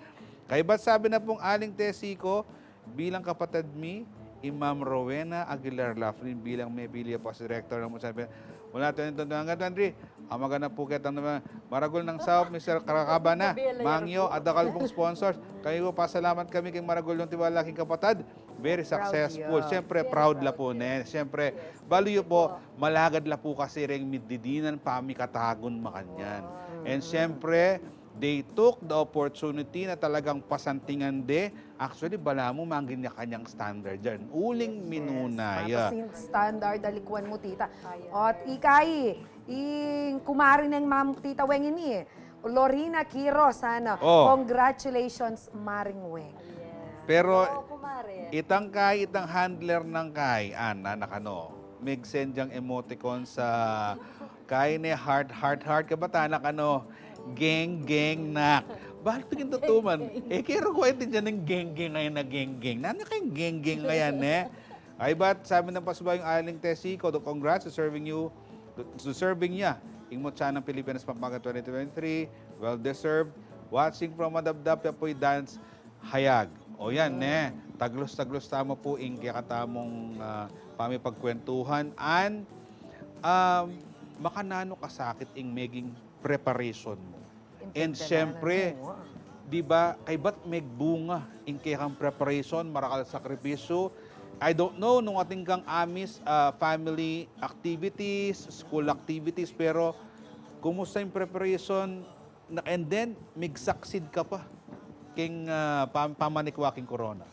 Kaybat sabi na pung Aling Tessie ko, bilang kapatad mi, i Ma'am Rowena Aguilar Laughlin bilang mepili ya pu a director ng Munisipyo. Mula twenty twenty hanggang twenty-three, ang maganda pu ketang naman, maragul nang saup, Mister Caracabana, Mangyo, at dakal pung sponsors. Kami pu, pasalamat kami keng maragul yung tiwala king kapatad. Very successful. Proud ya. Siyempre, proud la pu, ne? Siyempre, balu yu pu, malagad la pu kasi reng mi didinan pamikatagun makanyan. Wow. And siyempre, they took the opportunity na talagang pasantingan de. Actually, balamu mangin ya kanyang standard yan. Uling minuna ya. Yes, yes. Matas ing standard, alikuan mu, tita. Ayan. At ikai, ing kumari neng mam-, Tita Weng ini, Lorena Quiros, ano? Oh. Congratulations, Maring Weng. Yes. Pero, oo, kumare, itang kai, itang handler nang kai, Anne, anak, ano, mig-send yang emoticon sa kai ne, heart, heart, heart, kabat anak, ano, geng, geng, nak. Balu king tutu man. Geng, geng. E, kaya ku aintindian ing geng, geng, ayan na geng, geng. Nanu keng geng, geng, ayan, ne? Kaybat, sabi nang pasibayu ing Aling Tessie ko, congrats to serving you, to serving ya ing mutya nang Pilipinas Pampanga twenty twenty-three, well deserved. Watching from Madapdap, ya pu'y dance hayag. O yan, ne? Taglus-taglus tamu pu ing kekatamung, ah, pamipagkwentuhan. And, um, makananu kasakit ing meging preparation mu? And siyempre, di ba, kaybat megbunga ing kekang preparation, marakal sakripisyu. I don't know nung atin kang amis, ah, family activities, school activities, pero kumusta ing preparation na, and then, mig-succeed ka pa keng, ah, pam-, pamanikwa king corona?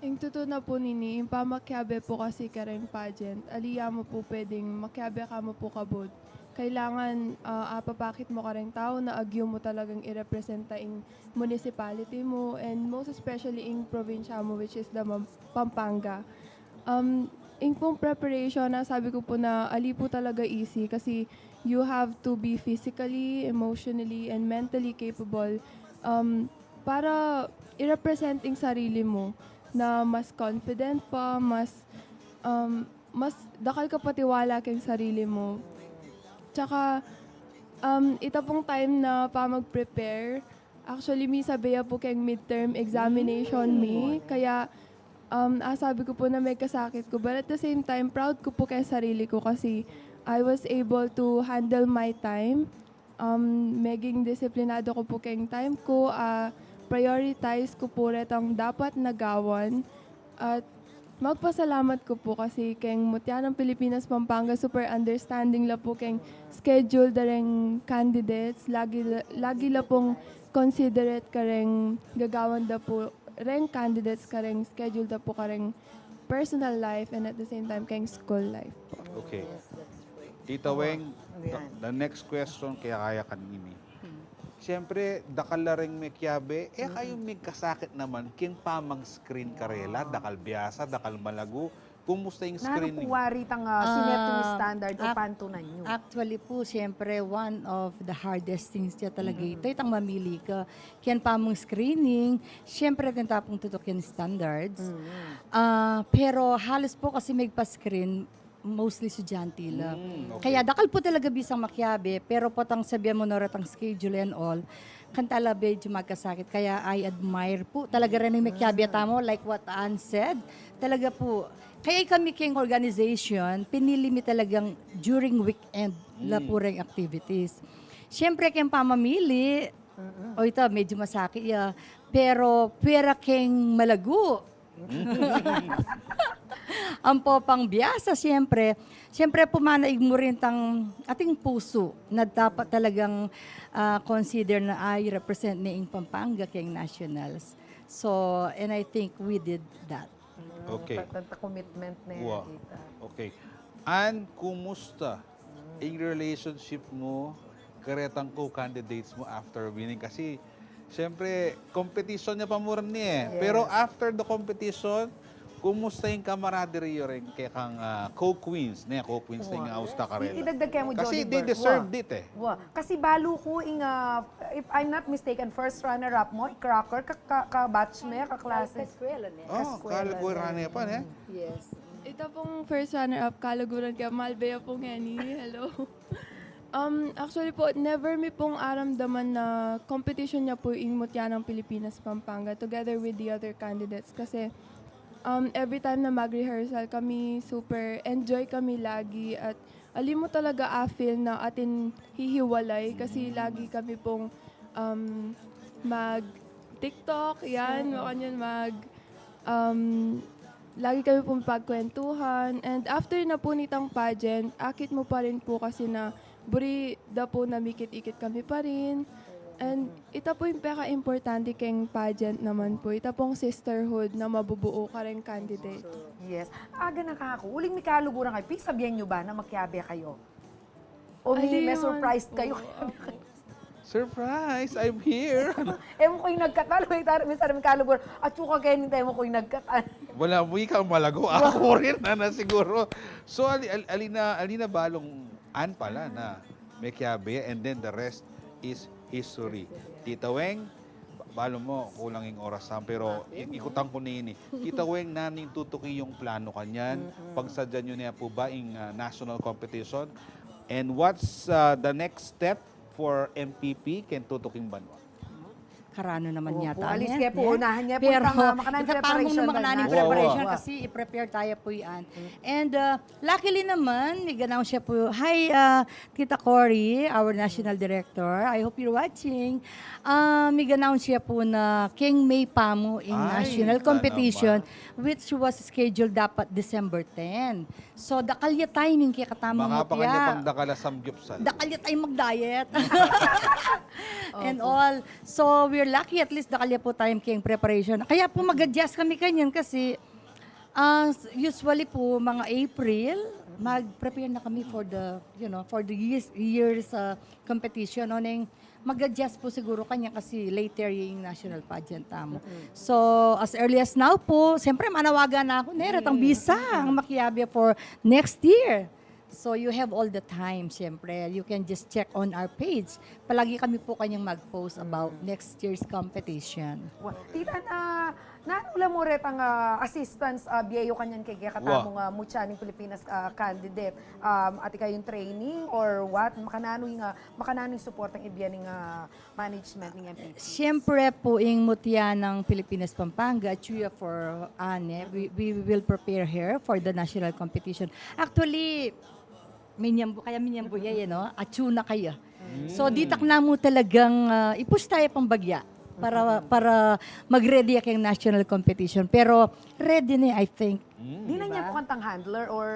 Ing tutu na pu nini, ing pamakiabe pu kasi kareng pageant, ali ya mu pu pwedeng makiabe ka mu pu kabud. Kailangan, ah, apapakit mu kareng tau na agyu mu talagang irepresenta ing municipality mu, and most especially ing probinsya mu, which is the Mam-, Pampanga. Um, ing pung preparation, nasabi ku pu na ali pu talaga easy kasi you have to be physically, emotionally, and mentally capable, um, para i-represent ing sarili mu na mas confident pa, mas, um, mas dakal ka patiwala keng sarili mu. Tsaka, um, ita pung time na pamag-prepare, actually, misabi ya pu keng midterm examination mi, kaya, um, asabi ku pu na megkasakit ku. But at the same time, proud ku pu keng sarili ku kasi I was able to handle my time. Um, meging disiplinado ku pu keng time ku, ah, prioritize ku pu retang dapat na gawan. At magpasalamat ku pu kasi keng Mutya ng Pilipinas Pampanga, super understanding la pu keng schedule da reng candidates. Lagi la, lagi la pung considerate kareng gagawan da pu reng candidates, kareng schedule da pu kareng personal life and at the same time keng school life pu. Okay. Yes, that's great. Tita Weng, the, the next question, kaya kaya kanini. Siyempre, dakal la reng mekiabe, e kayu migkasakit naman keng pamang-screen karela, dakal biasa, dakal malagu. Kumusta ing screening? Nanu pu wari itang, ah, sinet yung standard o pantunan yu? Actually pu, siyempre, one of the hardest things ya talaga ito, itang mamili ka. Keng pamang-screening, siyempre, atin ta pung tutukin standards. Ah, pero halos pu kasi migpa-screen, mostly estudyante la. Mm, okay. Kaya dakal pu talaga bisang makiabe, pero potang sabian mu na retang schedule and all, kanta la medyu magkasakit. Kaya I admire pu talaga reng mekiabe tamu, like what Ann said. Talaga pu. Kaya kami keng organization, pinili mi talagang during weekend la pu reng activities. Siyempre, keng pamamili, o ita, medyu masakit ya. Pero, pwera keng malagu, ampo pang biasa, siyempre. Siyempre, pumanaig mu rin itang ating pusu na dapat talagang, ah, consider na, ay, represent ne ing Pampanga keng nationals. So, and I think we did that. Okay. Tanta commitment ne, tita. Okay. Ann, kumusta ing relationship mu karetang co-candidates mu after winning? Kasi Siyempre, competition ya pa mu rin e. Yes. Pero after the competition, kumusta ing camaraderie yu rin kekang, ah, co-queens, ne? Co-queens na ing austa karela. Itidagdag ke mu, Jolly Bird. Kasi they deserved it e. Wa. Kasi balu ku ing, ah, if I'm not mistaken, first runner-up mu, i Cracker, ka, ka, ka-batch me, kaklase. Kaskwela ne. Oh, kaskwela ne. Runner-up pa ne? Yes. Ita pung first runner-up, kaluguran ke, Malbea pung Henny. Hello. Um, actually po, never mi pung aramdaman na competition ya po ing Mutya ng Pilipinas Pampanga together with the other candidates. Kasi, um, every time na mag-rehearsal kami, super enjoy kami lagi at ali mu talaga a-feel na atin hihiwalay kasi lagi kami pung, um, mag-TikTok, yan, makanyan mag- Um, lagi kami pung pagkwentuhan. And after na po nitang pageant, akit mu pa rin po kasi na buri da po na mikit-ikit kami pa rin. And ita po ing peka-importante keng pageant naman po. Ita pong sisterhood na mabubuo kareng candidate. Yes. Aga na ka ku. Uling mikaluguran kayu, pisabian yu ba na makiabe kayu? O may, ali may surprise kayu? Surprise! I'm here! E mu ku ing nagkatan, wait, minsan mikaluguran. Atsu ka, Kenny, e mu ku ing nagkatan. Wala mu, ika malago. Aku rin, na, na siguro. So, ali, ali, ali na, ali na balung an pala na mekiabe, and then the rest is history. Tita Weng, ba-, balu mu, kulang ing oras, ha, pero i-, ikutan ku na ini. Tita Weng, nanu ing tutuki yung plano kanyan? Pagsadyan yu na pu ba ing, ah, national competition? And what's, ah, the next step for M P P keng tutuking banua? Karanu naman yata, alis ke pu, unahan ne pu. Pero itang, ah, makananu ing preparation, makananu ing preparation kasi i-prepare taya pu yan. And, ah, luckily naman, mig-announce ya pu. Hi, ah, Tita Cory, our national director. I hope you're watching. Ah, mig-announce ya pu na keng May pa mu ing national competition, which was scheduled dapat December ten. So, dakal ya timing kekatamu. Makapakan ya pang dakal a samgyupsal. Dakal ya tayung mag-diet. And all. So, we're lucky, at least dakal ya pu tayung keng preparation. Kaya pu mag-adjust kami kanyan kasi, ah, usually pu, mga April, mag-prepare na kami for the, you know, for the year's, year's, ah, competition. Oneng mag-adjust pu siguro kanyan kasi later ing national pageant tamu. So, as early as now pu, siyempre, manawagan na ku, ne, retang bisa ing makiabe for next year. So, you have all the time, siyempre. You can just check on our page. Palagi kami pu kanyang mag-post about next year's competition. Wa-, tita, na, nanu la mu retang, ah, assistance, ah, bie yu kanyan keng kekatamung, ah, Mutya ning Pilipinas, ah, candidate? Um, atin kayung training or what? Makananu ing, ah, makananu ing suportang ibie ning, ah, management ning M P P? Siyempre pu, ing Mutya ng Pilipinas Pampanga, atsu ya for, ah, ne, we, we will prepare her for the national competition. Actually, minyambu, kaya minyambu ya, you know, atsu na kaya. So, ditak na mu talagang, ah, i-push taya pang bagya para, para mag-ready ya keng national competition. Pero ready na, I think. Dinan ne pu kang handler or?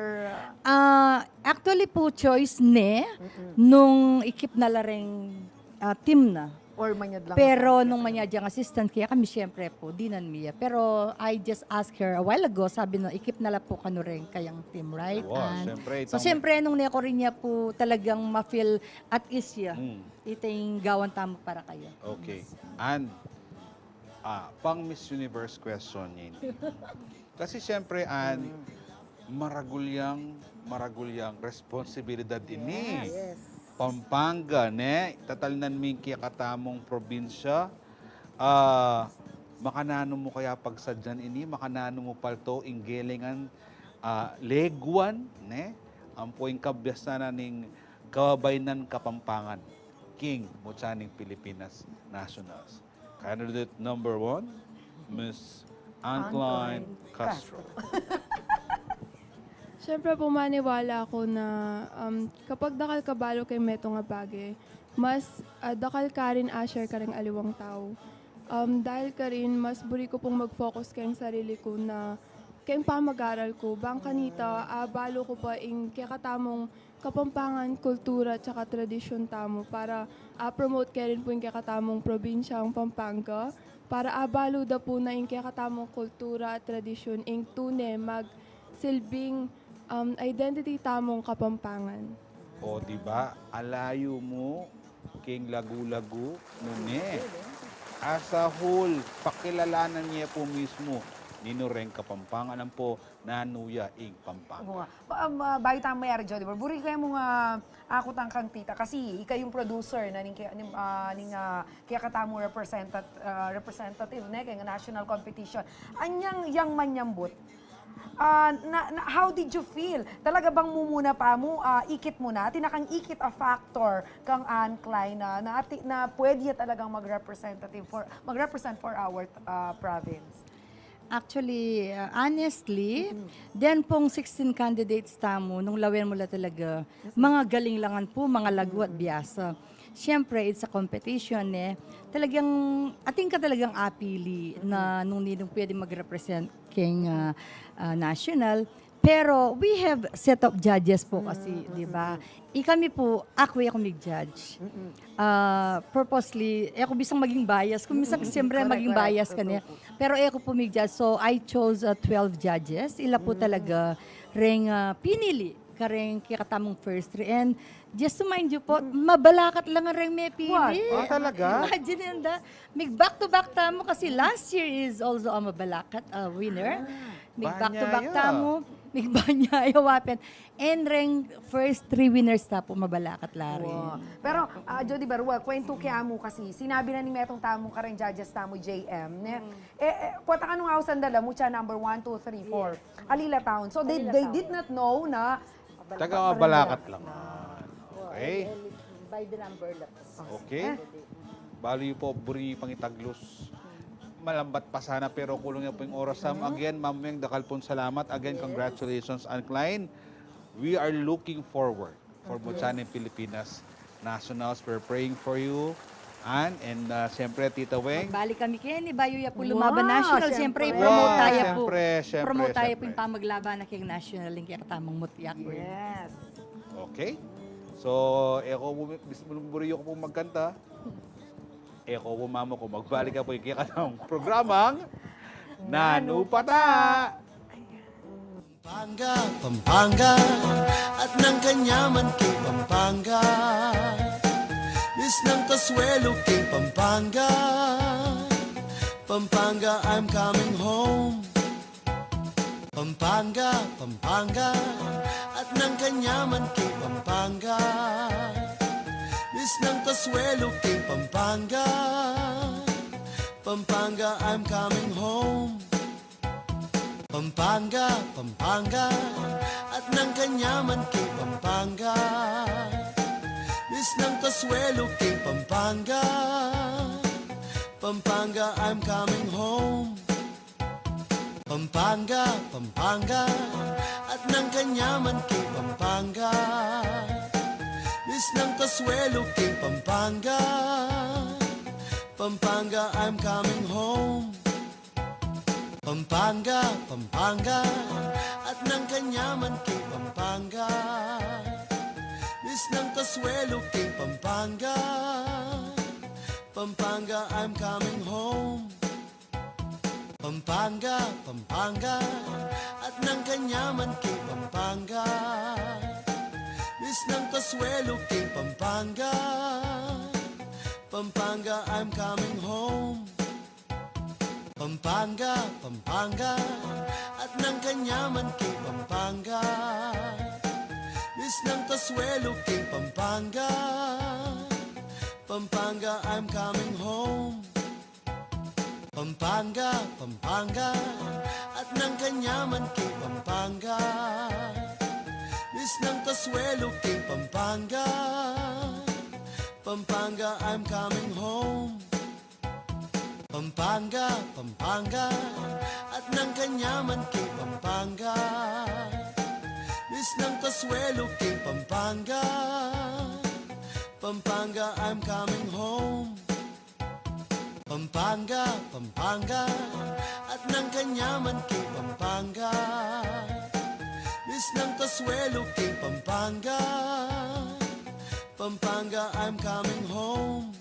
Ah, actually pu, choice ne, nung ikip na la reng, ah, team na. Or manyad lang. Pero nung manyad yang assistant, kaya kami, siyempre pu, dinan mi ya. Pero I just asked her a while ago, sabi na, ikip na la pu kanu reng kayang team, right? Wa, siyempre, so, siyempre, nung ne ku rin ya pu talagang ma-feel at ease ya. Ita ing gawan tamu para kaya. Okay. And, ah, pang Miss Universe question ini. Kasi siyempre, Ann, maragul yang, maragul yang responsibilidad ini. Yes. Pampanga, ne? Tatalnan mi ing kekatamung probinsya. Ah, makananu mu kaya pagsadyan ini, makananu mu palto ing gelengan, ah, leguan, ne? Ampo ing kabiasnan ning kababaynan Kapampangan keng Mutya ning Pilipinas Nationals. Candidate number one, Miss Ann Klein Castro. Siyempre pu, maniwala ku na, um, kapag dakal ka balu keng metung a bage, mas, ah, dakal ka rin a-share kareng aliwang tau. Um, dahil karin, mas buri ku pung mag-focus keng sarili ku na keng pamag-aral ku. Bang kanita, ah, balu ku pa ing kekatamung Kapampangan kultura tsaka tradisyun tamu para, ah, promote ke rin pu ing kekatamung probinsyang Pampanga, para, ah, abalu da pu na ing kekatamung kultura at tradisyun ing tune magsilbing, um, identity tamung Kapampangan. O, di ba? Alayu mu keng lagu-lagu, nune? As a whole, pakilalanan ye pu mismu ninu reng Kapampangan, ampo nanu ya ing Pampanga. Oo nga. Ba-, um, ah, bayu tamu mayari, Jody Bar, buri ke mung, ah, akutang kang tita, kasi ika yung producer na ning, ning, ah, ning, ah, kaya katamu representat-, ah, representative, ne, kaya national competition. Anyang yang manyambut, ah, na, na, how did you feel? Talaga bang mumuna pa mu, ah, ikit mu na? Atin na kang ikit a factor kang Anne Klein na, na, ati-, na pwede ya talagang mag-representative for, mag-represent for our, ah, province? Actually, uh, honestly, then pong sixteen candidates tamu, nung lawen mu la talaga, mga galing langan pu, mga lagu at biasa. Siyempre, it's a competition, eh. Talagang, atin ka talagang apili na nung ninong pwede mag-represent keng, ah, ah, national. Pero we have set of judges po kasi, di ba? I kami po, aku, e ku mig-judge. Ah, purposely, e ku bisang maging bias. Kung minsan, siyempre, correct, maging correct. Bias ka niya. Opo, opo. Pero e ku po mig-judge. So, I chose, uh, twelve judges. Ila po talaga reng, uh, pinili kareng kekatamung first three. And just to mind you po, mabalakat lang reng mepili. What? Oh, talaga? Imagine yun, da. Mig back-to-back tamu kasi last year is also a mabalakat, uh, winner. Mig back-to-back tamu, mig banya ya wapen. And reng first three winners ta po, mabalakat la rin. Wow. Pero, ah, Jody Bar, kwentu ke mu kasi, sinabi na ning metung tamu kareng judges tamu, J M, ne? Eh, eh, pota ka nung ausan dala mu, siya number one, two, three, four. Yes. Alila Town. So, they, Alila Town. They did not know na taga Mabalacat lang. Okay. By the number lang. Okay. Balu yu po, buri pangitaglus. Malambat pa sana, pero kulung ya po ing oras tamu. Again, Ma'am Weng, dakal pong salamat. Again, congratulations, Anne Klein. We are looking forward for Mutya ning Pilipinas Nationals. We're praying for you, Anne, and, uh, siyempre, Tita Weng. Magbalik kami keni, bayu ya pu lumaban national. Siyempre, i-promote taya pu. Siyempre, siyempre, promote taya pu ing pamaglaban na keng national, ing kekatamung Mutya Queen. Yes. Okay. So, e ku pu, bis-, buri yu ku pu magkanta. E ku pu mamu ku magbalik ya pu ing kekatamung programang Nanu Pata. Pampanga, Pampanga, at nang kanyaman king Pampanga. Bis nang kasuelo king Pampanga. Pampanga, I'm coming home. Pampanga, Pampanga, at nang kanyaman king Pampanga. Bis nang kasuelo king Pampanga. Pampanga, I'm coming home. Pampanga, Pampanga, at nang kanyaman king Pampanga. Bis nang kasuelo king Pampanga. Pampanga, I'm coming home. Pampanga, Pampanga, at nang kanyaman king Pampanga. Bis nang kasuelo king Pampanga. Pampanga, I'm coming home. Pampanga, Pampanga, at nang kanyaman king Pampanga. Bis nang kasuelo king Pampanga. Pampanga, I'm coming home. Pampanga, Pampanga, at nang kanyaman king Pampanga. Bis nang kasuelo king Pampanga. Pampanga, I'm coming home. Pampanga, Pampanga, at nang kanyaman king Pampanga. Bis nang kasuelo king Pampanga. Pampanga, I'm coming home. Pampanga, Pampanga, at nang kanyaman king Pampanga. Bis nang kasuelo king Pampanga. Pampanga, I'm coming home. Pampanga, Pampanga, at nang kanyaman king Pampanga. Bis nang kasuelo king Pampanga. Pampanga, I'm coming home. Pampanga, Pampanga, at nang kanyaman king Pampanga. Bis nang kasuelo king Pampanga. Pampanga, I'm coming home.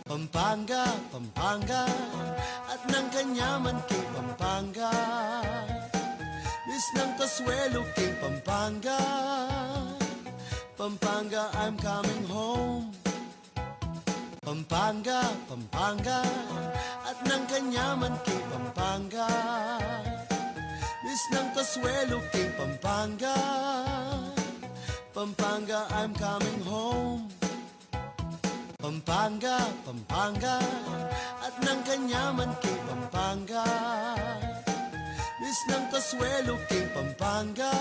Pampanga, Pampanga, at nang kanyaman king Pampanga. Bis nang kasuelo king Pampanga. Pampanga, I'm coming home. Pampanga, Pampanga, at nang kanyaman king Pampanga. Misnang kasuelo king Pampanga. Pampanga, I'm coming home. Pampanga, Pampanga, at nang kanyaman king Pampanga. Misnang kasuelo king Pampanga.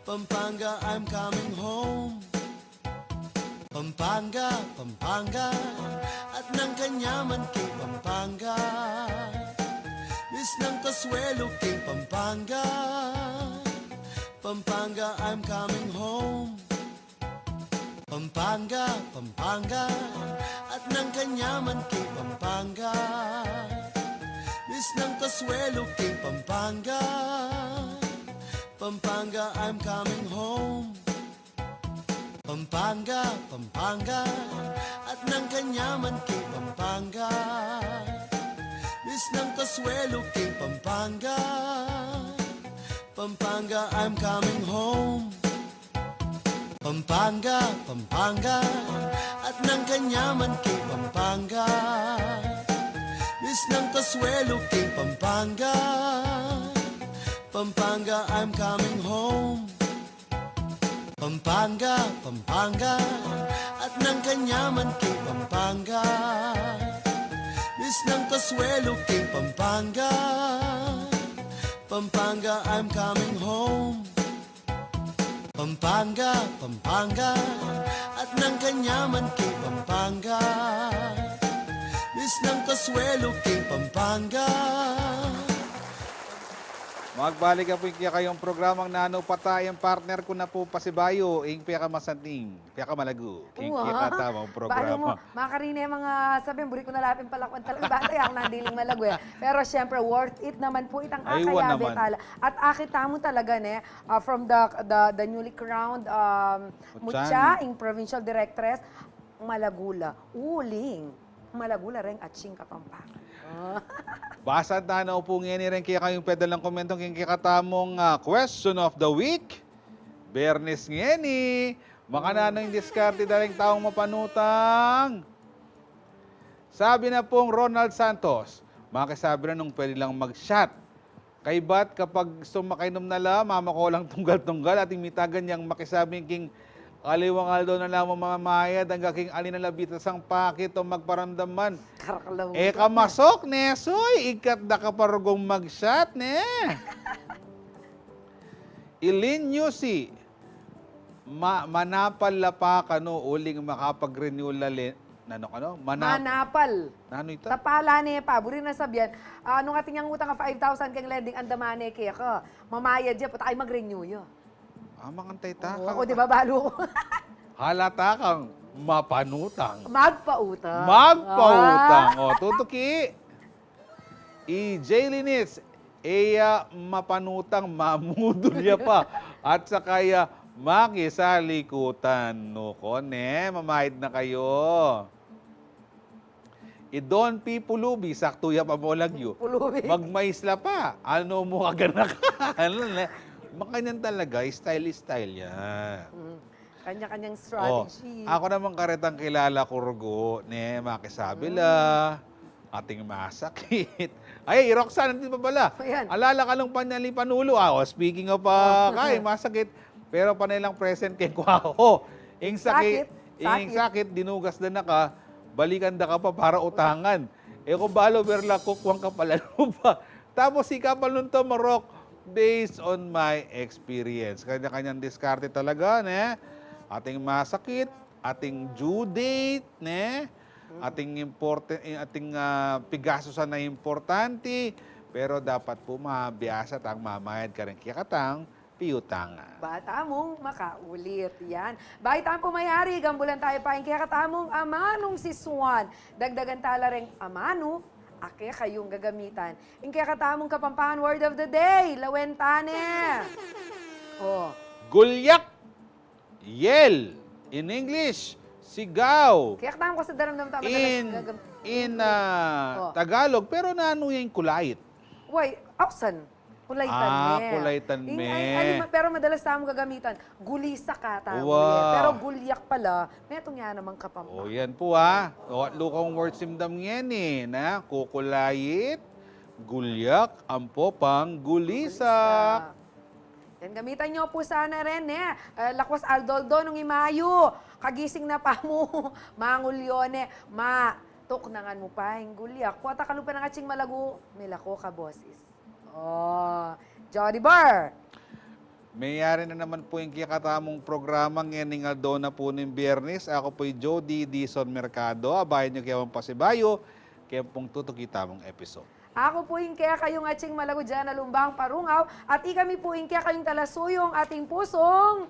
Pampanga, I'm coming home. Pampanga, Pampanga, at nang kanyaman king Pampanga. Misnang kasuelo king Pampanga. Pampanga, I'm coming home. Pampanga, Pampanga, at nang kanyaman king Pampanga. Misnang kasuelo king Pampanga. Pampanga, I'm coming home. Pampanga, Pampanga, at nang kanyaman king Pampanga. Misnang kasuelo king Pampanga. Pampanga, I'm coming home. Pampanga, Pampanga, at nang kanyaman king Pampanga. Misnang kasuelo king Pampanga. Pampanga, I'm coming home. Pampanga, Pampanga, at nang kanyaman king Pampanga. Misnang kasuelo king Pampanga. Pampanga, I'm coming home. Pampanga, Pampanga, at nang kanyaman king Pampanga. Misnang kasuelo king Pampanga. Magbalik na pu ing kekayung programang Nanu pa ta, ing partner ku na pu pasibayu, ing pekamasanting, pekamalagu king kekatamung programa. Makarine, mga sabi, buri ku na la pin palakwan talaga. Bata ya kung nandiling malagu e. Pero siyempre, worth it naman pu itang kakayabe tala. At akit tamu talaga, ne, ah, from the, the, the newly crowned, um, mutya, ing provincial directress, malagu la. Uling, malagu la reng ating Kapampangan. Basan tana pu ngeni reng kekayung pedalang komentu king kekatamung, ah, question of the week. Bernis ngeni, makananu ing diskarte da reng taung mapanutang? Sabi na pung Ronald Santos, makisabi ra nung pwede lang mag-shot. Kaybat kapag sumakay nung nala, mamako lang tunggal-tunggal at ing mitagan yang makisabi king aliwang aldo na la mu mamamayad, angga king ali na la bitasang pakit o magparamdam man. E ka masok, ne, soy, ikat da ka pa rugung mag-shot, ne. Ilin Yusi, ma-, manapal la pa kanu uling makapag-renew la le-, nanu kanu? Mana-, manapal. Nanu ita? Tapala ne pa, buri na sabian, ah, nung atin yang utang a five thousand keng lending, andaman ne keka. Mamayad ya, pota kay mag-renew ya. Ah, mangantay ta ka. O, di ba, balu ko? Halata kang mapanutang. Magpautang. Magpautang. O, tutuki. I J Linis, e ya mapanutang, mamudul ya pa. At saka ya makisalikutan. Nu ko ne, mamayad na kayu. I Don P Pulubi, saktu ya pa mu lagyu. Pulubi. Magmais la pa. Anu mu kaganakan? Makanyan talaga, style-style ya. Mm. Kanya-kanyang strategy. O, aku naman karetang kilala ku rugu, ne, makisabi la, ating masakit. Ay, i Roxanne, nandito pa pala. Ayan. Alala ka nung panali panulu. Ah, o, speaking of, ah, kay masakit, pero panay lang present keng kwaho. Ing sakit, ing sakit, dinugas da na ka, balikan da ka pa para utangan. E ku balu, berla ku, kukuan ka pala lupa. Tapos, ika pa nung tumarok, based on my experience. Kanya-kanyang diskarte talaga, ne? Ating masakit, ating due date, ne? Ating important, ating, ah, pigastusan na importante, pero dapat pu mabiasa tang mamayad kareng kekatang piutangan. Ba tamung makaulit. Yan. Bayu tamu pu mayari, gambulan taya pa ing kekatamung amanung sisuan. Dagdagan tala reng amanu a kekayung gagamitan. Ing kekatamung Kapampangan word of the day, lawen ta ne. O. Gulyak. Yell. In English, sigaw. Kekatamu kasi daramdam tamu madalas gagam-, in, ah, Tagalog, pero nanu ya ing kulait? Way, ausan. Kulaytan me. Ah, kulaytan me. Ay, ay, ma-, pero madalas tamu gagamitan, gulisak ata. Wow. Pero gulyak pala, metung ya namang Kapampangan. O, yan po, ha. O, atlu kong word simdam ngeni, na kukulayit, gulyak, ampo pang gulisak. Gulisak. Yan, gamitan yu pu sana rin, e. E, lakwas aldo-aldo nung imayu, kagising na pa mu, mangulyo ne, ma, tuknangan mu pa ing gulyak. Kuwat a kalupa nang atsing malagu, milako ka bosis. O, Jody Bar. Meyari na naman pu ing kekatamung programa ngening aldo na pu ning Biyernes. Aku pu i Jody Dizon Mercado. Abayan yu keng pasibayu, keng pung tutuki tamung episode. Aku pu ing kekayung atsing malagu Jana Lumbang Parungaw, at ikami pu ing kekayung talasuyu, ating pusung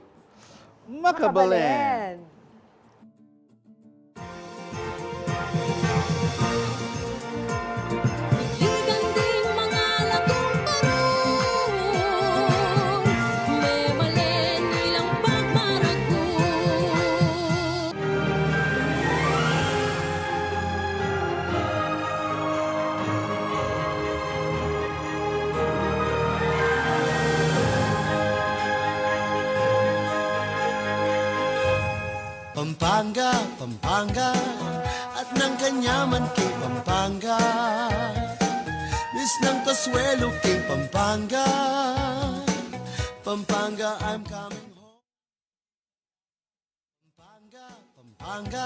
makabalen. Makabalen. Ligan ding mangalakung barung, memalen ilang pagmaragul. Pampanga, Pampanga, at nang kanyaman king Pampanga. Miss ng kasuelo king Pampanga. Pampanga, I'm coming home. Pampanga, Pampanga,